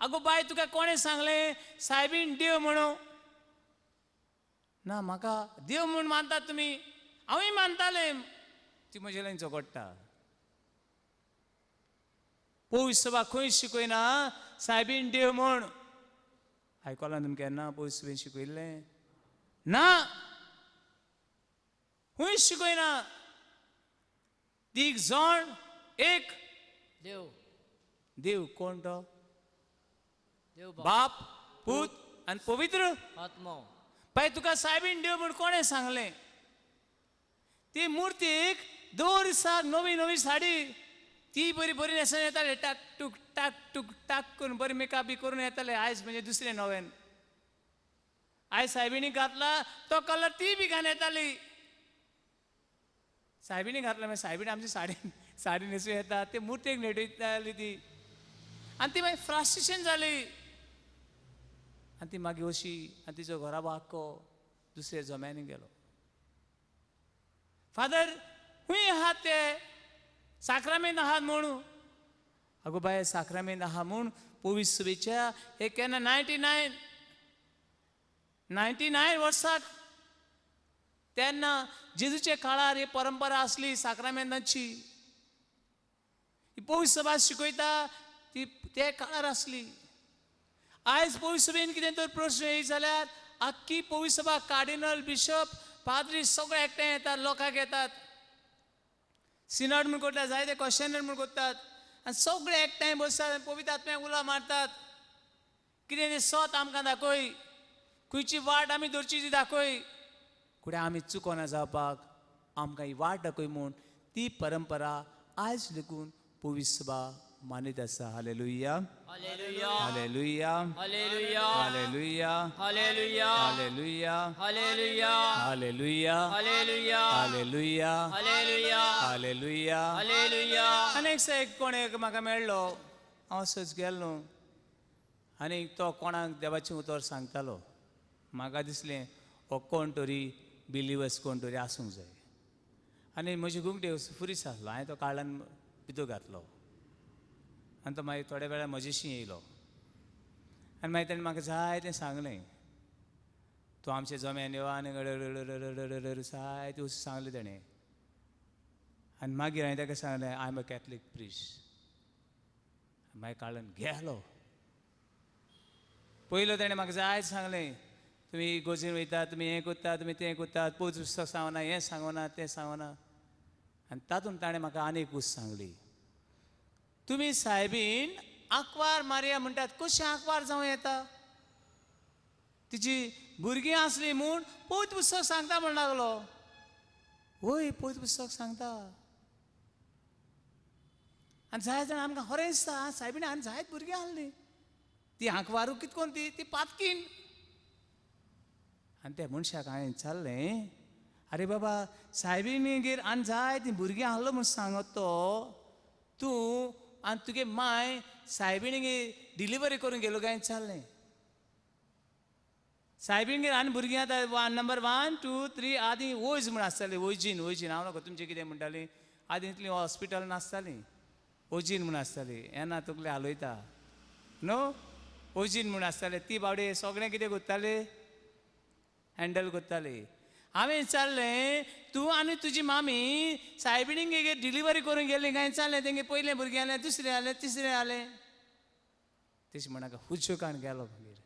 आगो बाय तुका कोणें सांगलें सायबीण देव म्हणून? ना म्हाका देव म्हूण मानतात तुमी, हांवूय मानतालें. ती म्हजे लागीं झगडटा. पयस सभा खंय शिकयना सायबीण देव म्हूण. आयकलां तुमी केन्ना पयस सभेन शिकयल्लें ना? खंय शिकयना. तीग जाण एक देव. देव कोण तो? देव बाप, पूत आनी पवित्र आत्मो. बाय तुका सायबीण देव म्हूण कोणें सांगलें? ती मुर्तीक दर दिसाक नवी नवी साडी, ती बरी बरी न्हेसून येताले, टाक टूक टाक टूक टाक करून बरी मेकअप बी करून येताले. आयज म्हणजे दुसरें नव्यान आयज सायबिणी घातला तो कलर ती बी घालून येताली. सायबिणी घातलं मागीर सायबीण आमची साडी साडी न्हेसूं येता ते मुर्तेक न्हेटयताली ती. आनी ती मागीर फ्रास्ट्रेशन जाली आनी ती मागीर अशी आनी तिचो घराबो आख्खो दुसऱ्या जम्यांनी गेलो. फादर खूंय आहात ते साक्रामेंत आहात म्हूण. अगो बाये साक्रामेंत आहा म्हूण पवित्र सभेच्या हे केन्ना 99 वर्साक तेन्ना जेजूच्या काळार ही परंपरा आसली साक्रामेंताची. ही पवित्र सभा शिकयता ती ते काळार आसली. आयज पवित्र सभेन कितें तर प्रश्न येयत जाल्यार आख्खी पवित्र सभा कार्डिनल बिशप पाद्री सगळे एकठांय येतात, लोकांक येतात, सिनॉड म्हूण करतात, जायते क्वेश्चनर म्हूण करतात आनी सगळे एकठांय बसतात आनी पवित्र आत्म्याक उलो मारतात. कितें तें सत आमकां दाखय, खंयची वाट आमी धरची ती दाखय, फुडें आमी चुकोना जावपाक आमकां ही वाट दाखय म्हूण ती परंपरा आयज लेगून पवित्र सभा मानीत आसा. Hallelujah, hallelujah, hallelujah, hallelujah, hallelujah, hallelujah, hallelujah, hallelujah, hallelujah, hallelujah, hallelujah, hallelujah, hallelujah. Hallelujah. आनी एक एक कोण एक म्हाका मेळ्ळो, हांव असोच गेलो आनी तो कोणाक देवाचें उतर सांगतालो. म्हाका दिसलें हो कोण तरी बिलिवर्स कोण तरी आसूंक जाय. आनी म्हजी गुंगटे फुरीस आसलो, हांवें तो काळान भितर घातलो आनी तो मागीर थोड्या वेळार म्हजेशी येयलो आनी मागीर ताणें म्हाका जाय तें सांगलें. तूं आमच्या जम्यान यो आनी जायतें सांगलें ताणें. आनी मागीर हांवें ताका सांगलें I am a Catholic priest. मागीर काळान गेलो. पयलो ताणें म्हाका जायतें सांगलें, तुमी गोजीन वयता, तुमी हें करता, तुमी तें करतात, पवित्र पुस्तक सांगना, हें सांगना, तें सांगना. आनी तातूंत ताणें म्हाका आनी एक वस्त सांगली, तुमी सायबीन आंकवार मारिया म्हणटात, कशें आंकवार जावं येता? तिची भुरगीं आसली म्हूण पवित्र पुस्तक सांगता म्हण लागलो. वय पवित्र पुस्तक सांगता. आनी जाय जाण आमकां खरें दिसता सायबीन आनी जायत भुरगीं आहलीं, ती आंकवारू कितकोन ती ती पातकीन. आनी त्या मनशाक हांवें विचारलें, आरे बाबा सायबिणीगेर आनी जाय ती भुरगीं आहलो म्हूण सांगत तो, तूं आनी तुगे माय सायबिणीगेर डिलिवरी करून गेलो काय विचारलें. सायबिणीगेर आनी भुरगीं आतां नंबर 1 2 3 आदीं वयज म्हूण आसताली, वयजीन वयजीन हांव नको तुमचें कितें म्हणटालीं, आदीं इतलीं हॉस्पिटल नासतालीं, वजीन म्हूण आसताली, येना तकली हालयता न्हू, वजीन म्हूण आसताले, ती बावडे सगळें कितें करताले, हँडल करताली. हांवें विचारलें, तूं आनी तुजी मामी सायबिणीगेर डिलिवरी करून गेली काय विचारलें, तेंगे पयलें भुरगें आलें, दुसरें आलें, तिसरें आलें. तशें म्हणनाका हुजूकान गेलो. मागीर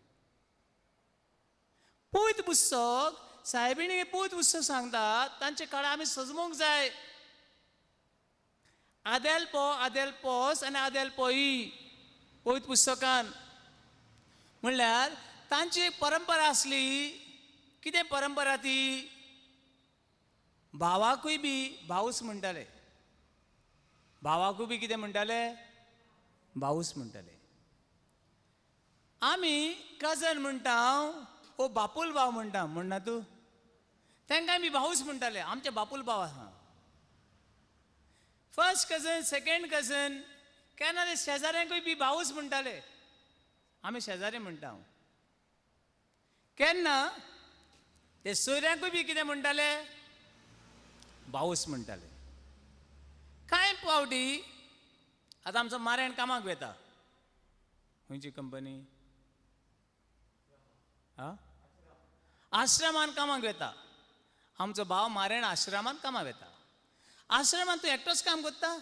पवित्र पुस्तक सायबिणीगेर पवित्र पुस्तक सांगता, तांचे काळार आमी सजमूंक जाय. आदेल पो, आदेल पोस आनी आदेल पोई पवित्र पुस्तकान म्हणल्यार तांची एक परंपरा आसली. कितें परंपरा ती? भावाकूय बी भाऊस म्हणटाले, भावाकूय बी कितें म्हणटाले, भाऊस म्हणटाले. आमी कजन म्हणटा ओ बापूल भाव म्हणटा, म्हणना तूं, तांकां बी भाऊस म्हणटाले, आमचे बापूल भाव आसा. फर्स्ट कजन, सेकेंड कजन, केन्ना ते शेजाऱ्यांकूय बी भाऊस म्हणटाले, आमी शेजारी म्हणटा. केन्ना ते सोयऱ्यांकूय बी कितें म्हणटाले, भाऊस म्हणटाले. कांय फावटी आतां आमचो मारेण कामाक वता, खंयची कंपनी, आं, आश्रमान कामाक वता, आमचो भाव मारेण आश्रमान कामाक वता. आश्रमान तूं एकटोच काम करता,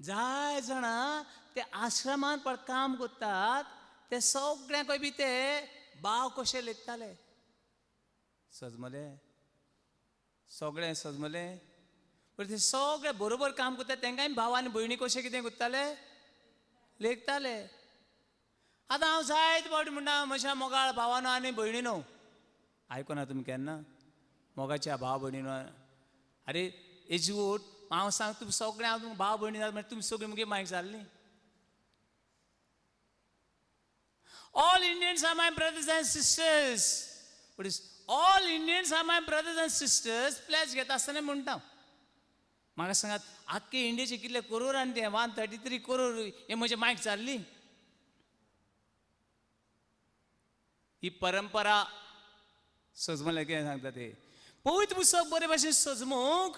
जाय जाणां ते आश्रमान पण काम करतात ते सगळ्यांकूय बी ते भाव कशे लेखताले. सजमले सगळें सजमले, पण ते सगळे बरोबर काम करतात, तांकांय भाव आनी भयणी कशे कितें करताले, लेखताले. आतां हांव जायते फावटी म्हणटा म्हज्या मोगाळ भावानो आनी भयणीनो, आयकना तुमी केन्ना मोगाच्या भाव भयणीनो? आरे एजवोट हांव सांग तुमी सगळें, हांव तुमकां भाव भयणी जाल्यार तुमी सगळीं मुगे मायक जाल्लीं. All Indians are my brothers and sisters, but it's All Indians are my brothers and sisters pledge घेता आसतना म्हणटा. म्हाका सांगात, आख्खे इंडियेचे कितले करोड आनी ते 133 करोड हे म्हजे मायक चालली ही परंपरा. सजमले कितें सांगता ते पवित्र पुस्तक बरे भाशेन सजमूंक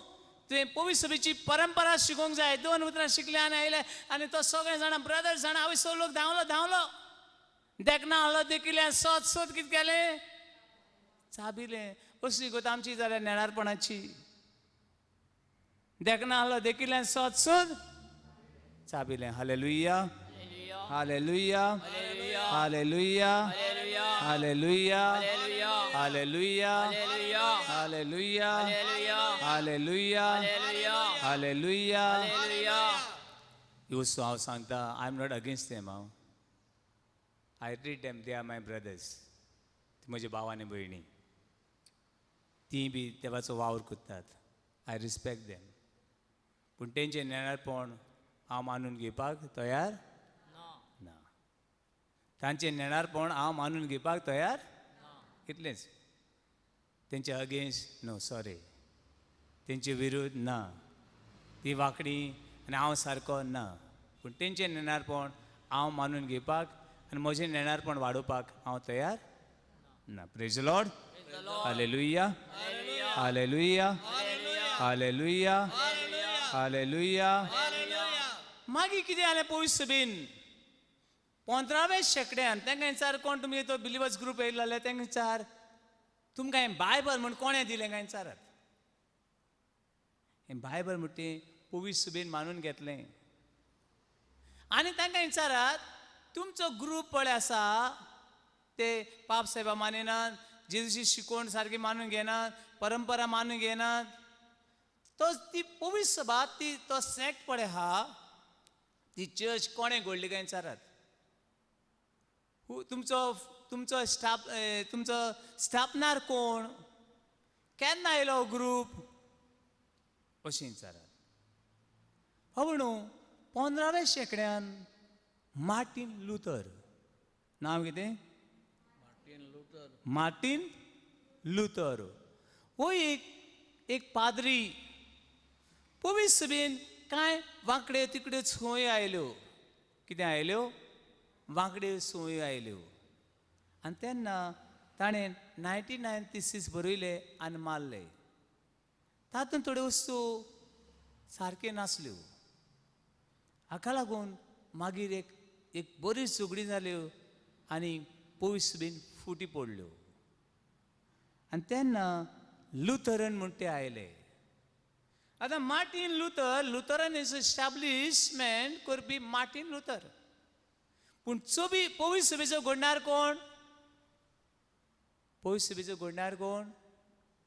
तुवें पवित्र सभेची परंपरा शिकोवंक जाय. दोन उतरां शिकले आनी आयले आनी तो सगळे जाणां ब्रदर्स जाणां हांवें सगळे लोक धांवलो धांवलो देखना आहलो देखिल्लें सोद सोद कितें केलें चाबिलें. असली गत आमची जाल्यार नेणारपणाची. देखना आहलो देखिल्लें सोद सोद चाबिलें. Hallelujah, hallelujah, hallelujah, hallelujah, hallelujah, hallelujah, hallelujah, hallelujah. ही वस्तू हांव सांगता, I am not against them. हांव I treat them, they are my brothers. ती म्हजे भाव आनी भयणी, ती बी देवाचो वावर करतात. I respect them. पूण तेंचें नेणारपण हांव मानून घेवपाक तयार ना. तांचें नेणारपण हांव मानून घेवपाक तयार इतलेंच. तेंचे अगेन्स्ट नो, सॉरी, तेंचे विरुद्ध ना. ती वांकडी आनी हांव सारको ना. पूण तेंचें नेणारपण हांव मानून घेवपाक आनी म्हजें नेणारपण वाडोवपाक हांव तयार ना. Praise Lord. Hallelujah, hallelujah, hallelujah, hallelujah. मागीर कितें जालें पवित्र सभेन 15व्या शेंकड्यान तांकां विचार कोण तुमगे तो बिलिवर्स ग्रूप येयलो जाल्यार तांकां विचार तुमकां हें बायबल म्हूण कोणें दिलें काय विचारात. हें बायबल म्हणटा तें पवित्र सभेन मानून घेतलें. आनी तांकां विचारात तुमचो ग्रूप पळय आसा ते पाप साहेबा मानिनात, जेजूची शिकवण सारकी मानून घेनात, परंपरा मानून घेनात, तो ती पवित्र सभा ती तो सेक्ट पळय आहा ती चर्च कोणें घडली काय विचारात. तुमचो तुमचो स्टाप तुमचो स्थापनार कोण, केन्ना आयलो ग्रूप अशें विचारात. हो न्हू 15व्या शेंकड्यान मार्टीन लुथर, नांव कितें? मार्टीन लुथर हो एक एक पाद्री. पवित्र सभेन कांय वांकड्यो तिकड्यो संवयो आयल्यो. कितें आयल्यो? वांकड्यो संवयो आयल्यो. आनी तेन्ना ताणें 99 थिसीस बरयले आनी मारले. तातूंत थोड्यो वस्तू सारक्यो नासल्यो. हाका लागून मागीर एक एक बरी झगडीं जाल्यो आनी पवित्र सभेन फुटी पडल्यो. आनी तेन्ना लुथरन म्हूण ते आयले. आतां मार्टीन लुथर, लुथरन एस्टाब्लिशमेंट करपी मार्टीन लुथर. पूण चोबी पवित्र सभेचो घडणार कोण? पवित्र सभेचो घडणार कोण?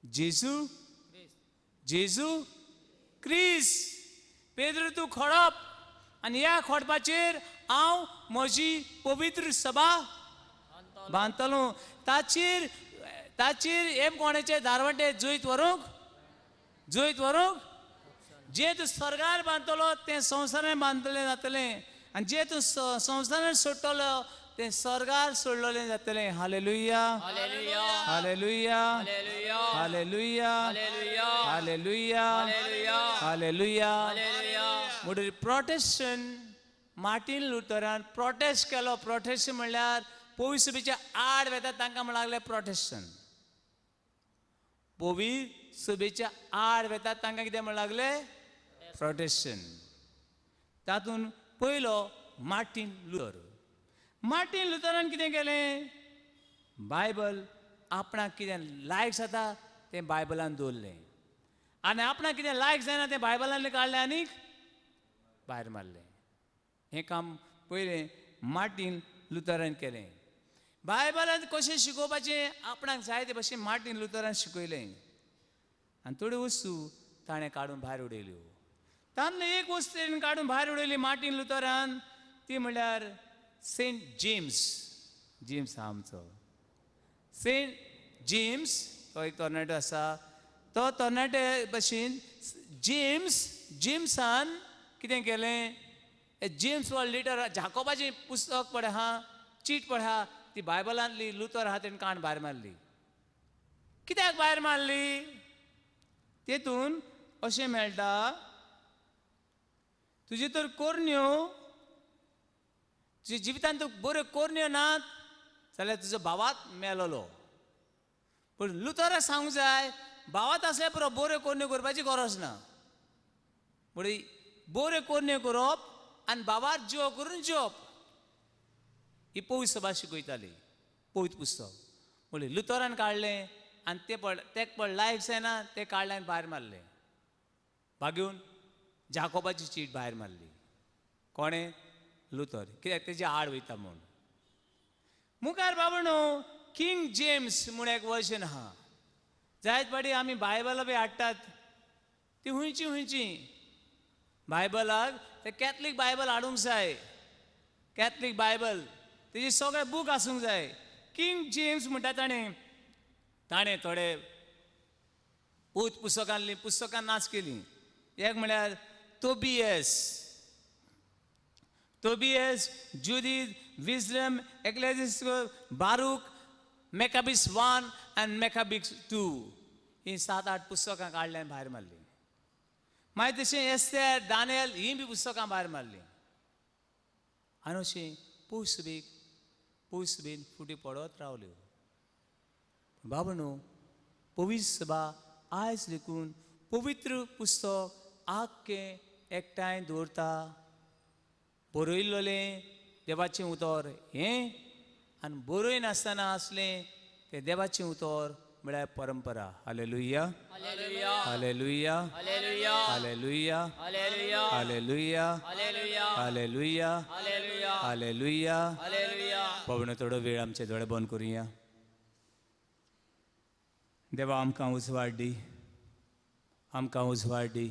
जेजू, जेजू क्रिस्त. पेद्रू तूं खोडप आनी ह्या खोडपाचेर हांव म्हजी पवित्र सभा बांदतलो. ताचेर ताचेर हेम कोणाचे दारवंटे जैत व्हरूंक, जैत व्हरूंक. जें तूं स्वर्गार बांदतलो तें संवसारान बांदतलें जातलें आनी जें तूं संवसारान सोडटलो तें स्वर्गार सोडलेलें जातलें. Hallelujah, hallelujah, hallelujah, hallelujah, hallelujah. म्हणटकीर प्रोटेस्टन मार्टीन लुथरान प्रोटेस्ट केलो. प्रोटेस्ट म्हणल्यार पवित्र सभेच्या आड वेता तांकां म्हण लागले प्रोटेस्टन. पवित्र सभेच्या आड वेतात तांकां कितें म्हण लागले? प्रोटेस्टन. तातूंत पयलो मार्टीन लुथर. मार्टीन लुथरान कितें केलें? बायबल आपणाक कितें लायक जाता तें बायबलान दवरलें आनी आपणाक कितें लायक जायना तें बायबलान काडलें आनीक भायर मारलें. हें काम पयलें मार्टीन लुथरान केलें. बायबलान कशें शिकोवपाचें आपणाक जाय ते भशेन मार्टीन लुथरान शिकयलें आनी थोड्यो वस्तू ताणें काडून भायर उडयल्यो. तांतली एक वस्तू ताणें काडून भायर उडयली मार्टीन लुथरान, ती म्हणल्यार सेंट जेम्स. जेम्स आहा आमचो सेंट जेम्स, तो एक तरणाटो आसा. तो तरणाटे भशेन जेम्स, जेम्सान कितें केलें? जेम्स हो लिटर जाकोबाचें पुस्तक पळय आहा, चीट पळय आहा, ती बायबलांतली लुथर आहा तेणें काण भायर मारली. कित्याक भायर मारली? तेतून अशें मेळटा, तुजी तर कोरण्यो, तुज्या जिवितांत तूं बऱ्यो कोरण्यो नात जाल्यार तुजो भावात मेलोलो. पूण लुथराक सांगूंक जाय, भावात आसल्यार पुरो, बऱ्यो कोरण्यो करपाची गरज ना. म्हणून बऱ्यो कोरण्यो करप आनी भावात जिव करून जिवप ही पवित्र सभा शिकयताली, पवित्र पुस्तक. म्हणलें लुथरान काडलें आनी तें पड तेक पड लायक जायना, तें काडलें आनी भायर मारलें. भागून जाकोबाची चीट भायर मारली. कोणें? लुथर. कित्याक? तेजे आड वयता म्हूण. मुखार बाबा न्हू किंग जेम्स म्हूण एक वर्जन आहा. जायत फावटी आमी बायबलां बी हाडटात ती हुंयची हुंयची बायबलाक, ते कॅथलीक बायबल हाडूंक जाय. कॅथलीक बायबल तेजे सगळे बूक आसूंक जाय. किंग जेम्स म्हणटा ताणें ताणें थोडे पूत पुस्तकांतलीं पुस्तकां नाच केलीं. एक म्हळ्यार Tobias, Tobias, Judith, Wisdom, Ecclesiastes, Baruch, Maccabees 1 आनी मेकाबीस 2 हीं 7-8 पुस्तकां काडलीं आनी भायर मारलीं. मागीर तशें एस्तेर, दानियल हीं बी पुस्तकां भायर मारलीं. आनी अशीं पयस पयस बीन फुटी पडत रावल्यो. बाबा न्हू पवित्र सभा आयज लेखून पवित्र पुस्तक आख्खें एकठांय दवरता. बरयल्लें देवाचें उतर हें आनी बरयनासतना आसलें तें देवाचें उतर म्हळ्यार परंपरा. Hallelujah, hallelujah, hallelujah, hallelujah, hallelujah, hallelujah. Pawan थोडो वेळ आमचे दोळे बंद करुया. देवा आमकां उजवाड दी, आमकां उजवाड दी.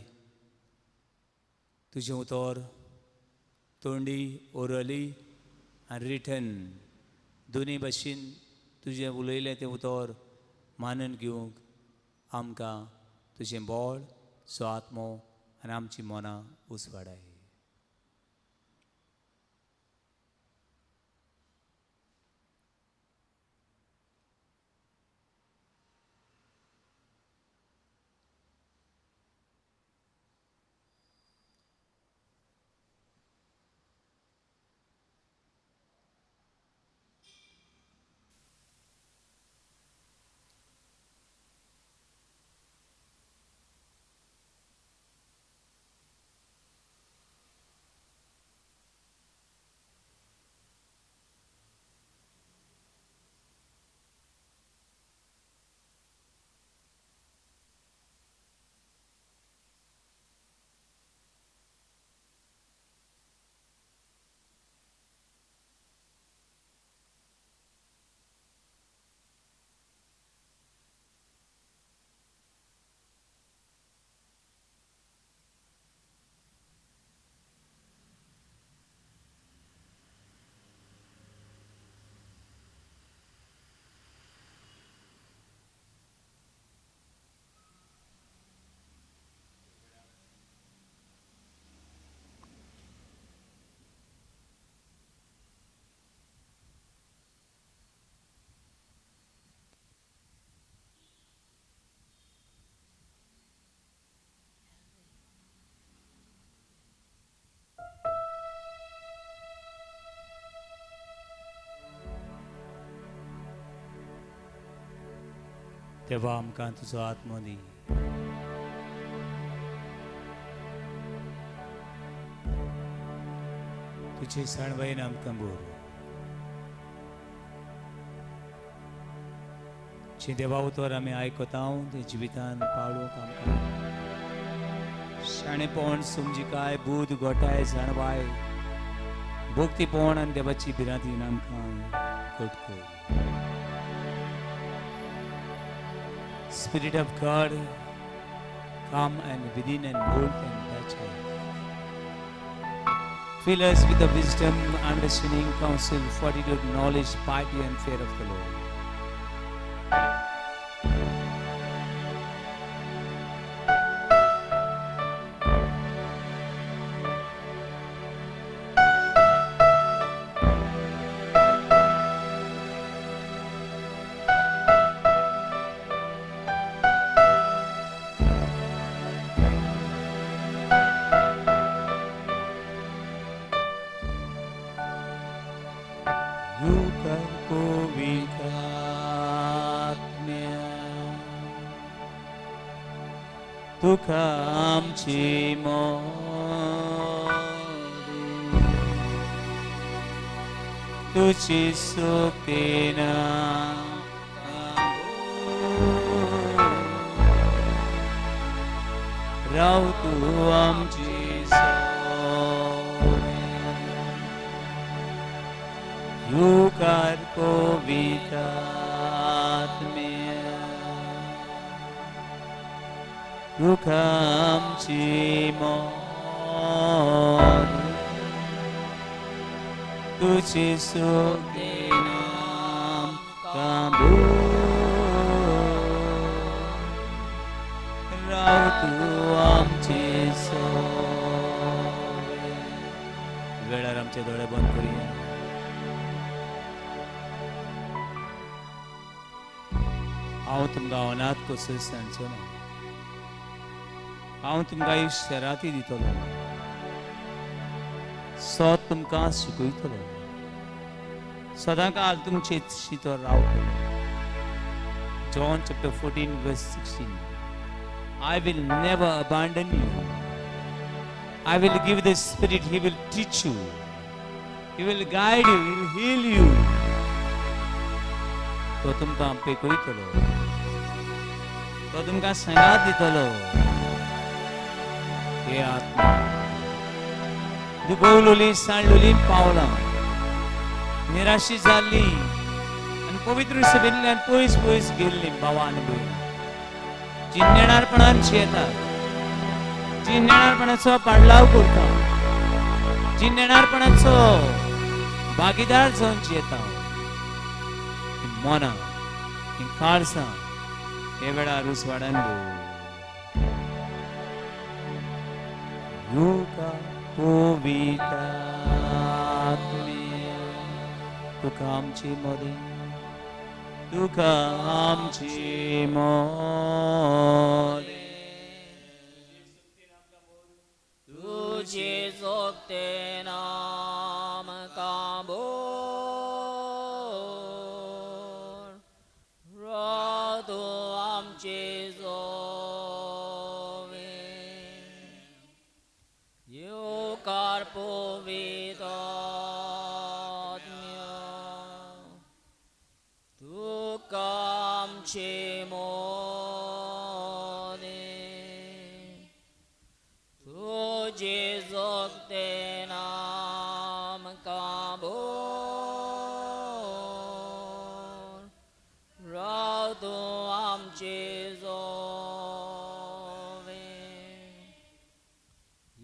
तुजें उतर तोंडी, ओरली आनी रिटर्न दोनी भाशेन तुजें उलयलें तें उतर मानून घेवंक आमकां तुजें बळ, सो आत्मो आनी आमची मनां उजवाडाय. देवा आमकां तुजो आत्मो दी. तुजे सणवयन आमकां बोर. जे देवा उतर आमी आयकता ते जिवितान पाळूंक आमकां शाणेपण, समजिकाय, बूद, गोठाय, जाणवाय, भक्तीपण आनी देवाची भिरांतीन आमकां घट कर. Spirit of God, come and within and mold and touch us. Fill us with the wisdom, understanding, counsel, fortitude, knowledge, piety, and fear of the Lord. तुका आमची मोदी तुजी सुक्तीना राव तूं आमची सोवे युगार पवित्र आत्म्या तुका आमची मोदी तुजी सुक्तीना आमकां राव तूं आमचे सोवे. वेळार आमचे दोळे बंद करुया. हांव तुमकां अनाथ कसो सांगचो ना, हांव तुमकां एक शराती दितलो, सो तुमकां शिकयतलो, सदां काल तुमचे शितो रावतलो. John chapter 14 verse 16. I will never abandon you. I will give the Spirit. He will teach you. He will guide you. He will heal you. तो तुमकां पेकयतलो, तो तुमकां सांगात दितलो. हे आत्मा दुबवलोली सांडलोली पावलां निराशी जाल्ली आनी पवित्र सभेंतल्यान पयस पयस गेल्ली भावा आनी भयणां जी नेणारपणान जियेतात, जी नेणारपणाचो पाडलाव करता, जी नेणारपणाचो भागीदार जावन जियेता, ही मनां ही काळसां हे वेळार उजवाडान युगा पवित्र आत्म्या तुका आमची मोदी, तुका आमची मोदी. तुझे सोगते नाम काबोर रातो आमचे जोवे येवकार पवित्र आत्म्या तुका आमचे मोदी तुझे जोगते नाम काबोर राव तूं आमचे जोवे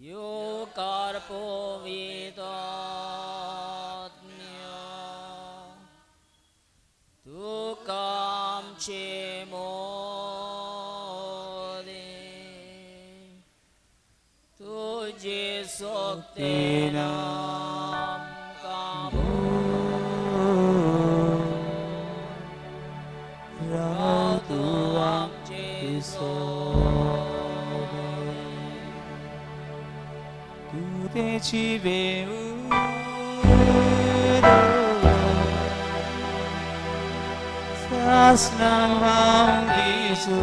येवकार पवित्र आत्म्या तुका आमचे मोदी तुझे सोगते नाम काबोर राव तूं आमचे सोवे. तूं तेची सासनां दिसू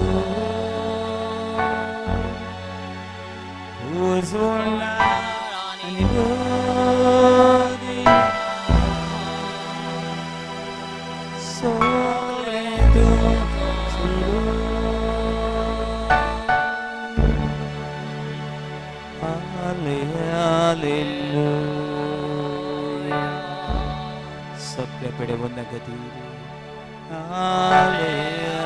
उजवणा आनी बोधी सगळें तूं सोडून. हालेलुया. सगळ्या पेडे बंद खातीर हालेलुया.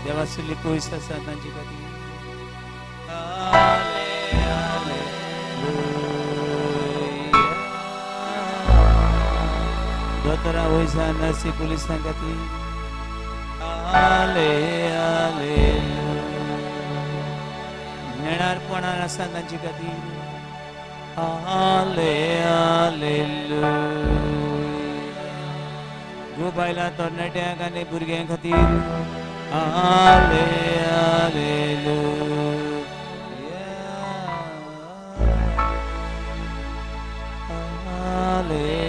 देवासुली पयस आसा तांचे खातीर हालेलुया. दोतोरां वयसा नर्सी पुलिसां खातीर हालेलुया. नेणारपणान आसा तांचे खातीर हालेलुया. गो बायलां तरणाट्यांक आनी भुरग्यां खातीर हालेलुया. हालेलुया.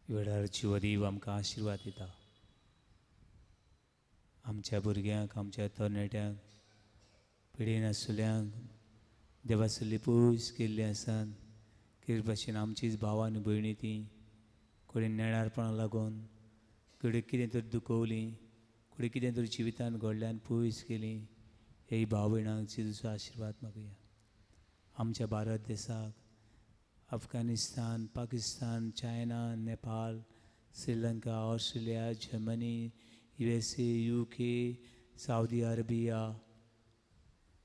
वेळार जिवदेव आमकां आशिर्वाद दिता. आमच्या भुरग्यांक, आमच्या तरणाट्यांक, पिडेन आसुल्यांक देवा सल्ली पयस केल्ली आसात. कितें भाशेन आमचीच भाव आनी भयणी ती कोणी नेणारपणाक लागून कोणी कितें तर दुखवली, कोणी कितें तर जिवितान घडल्यान पयस केली. हे भाव भयणांक जेजूचो आशिर्वाद मागुया. आमच्या Bharat देसाक, Afghanistan, Pakistan, China, Nepal, Sri Lanka, Australia, Germany, USA, UK, Saudi Arabia,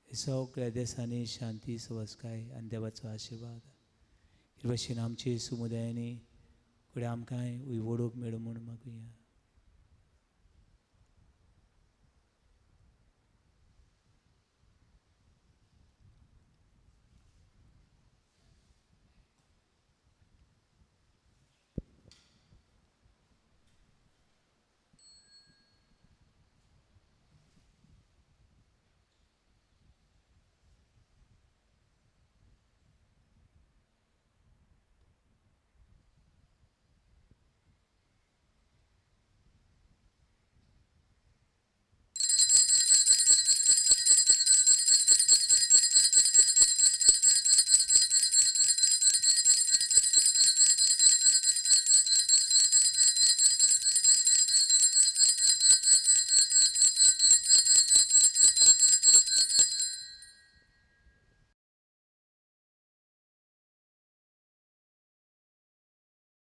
हे सगळ्या देशांनी शांती, सवसकाय आनी देवाचो आशिर्वाद. हे भाशेन आमचे समुदायांनी फुडें आमकांय वडोवंक मेळूं म्हूण मागुया.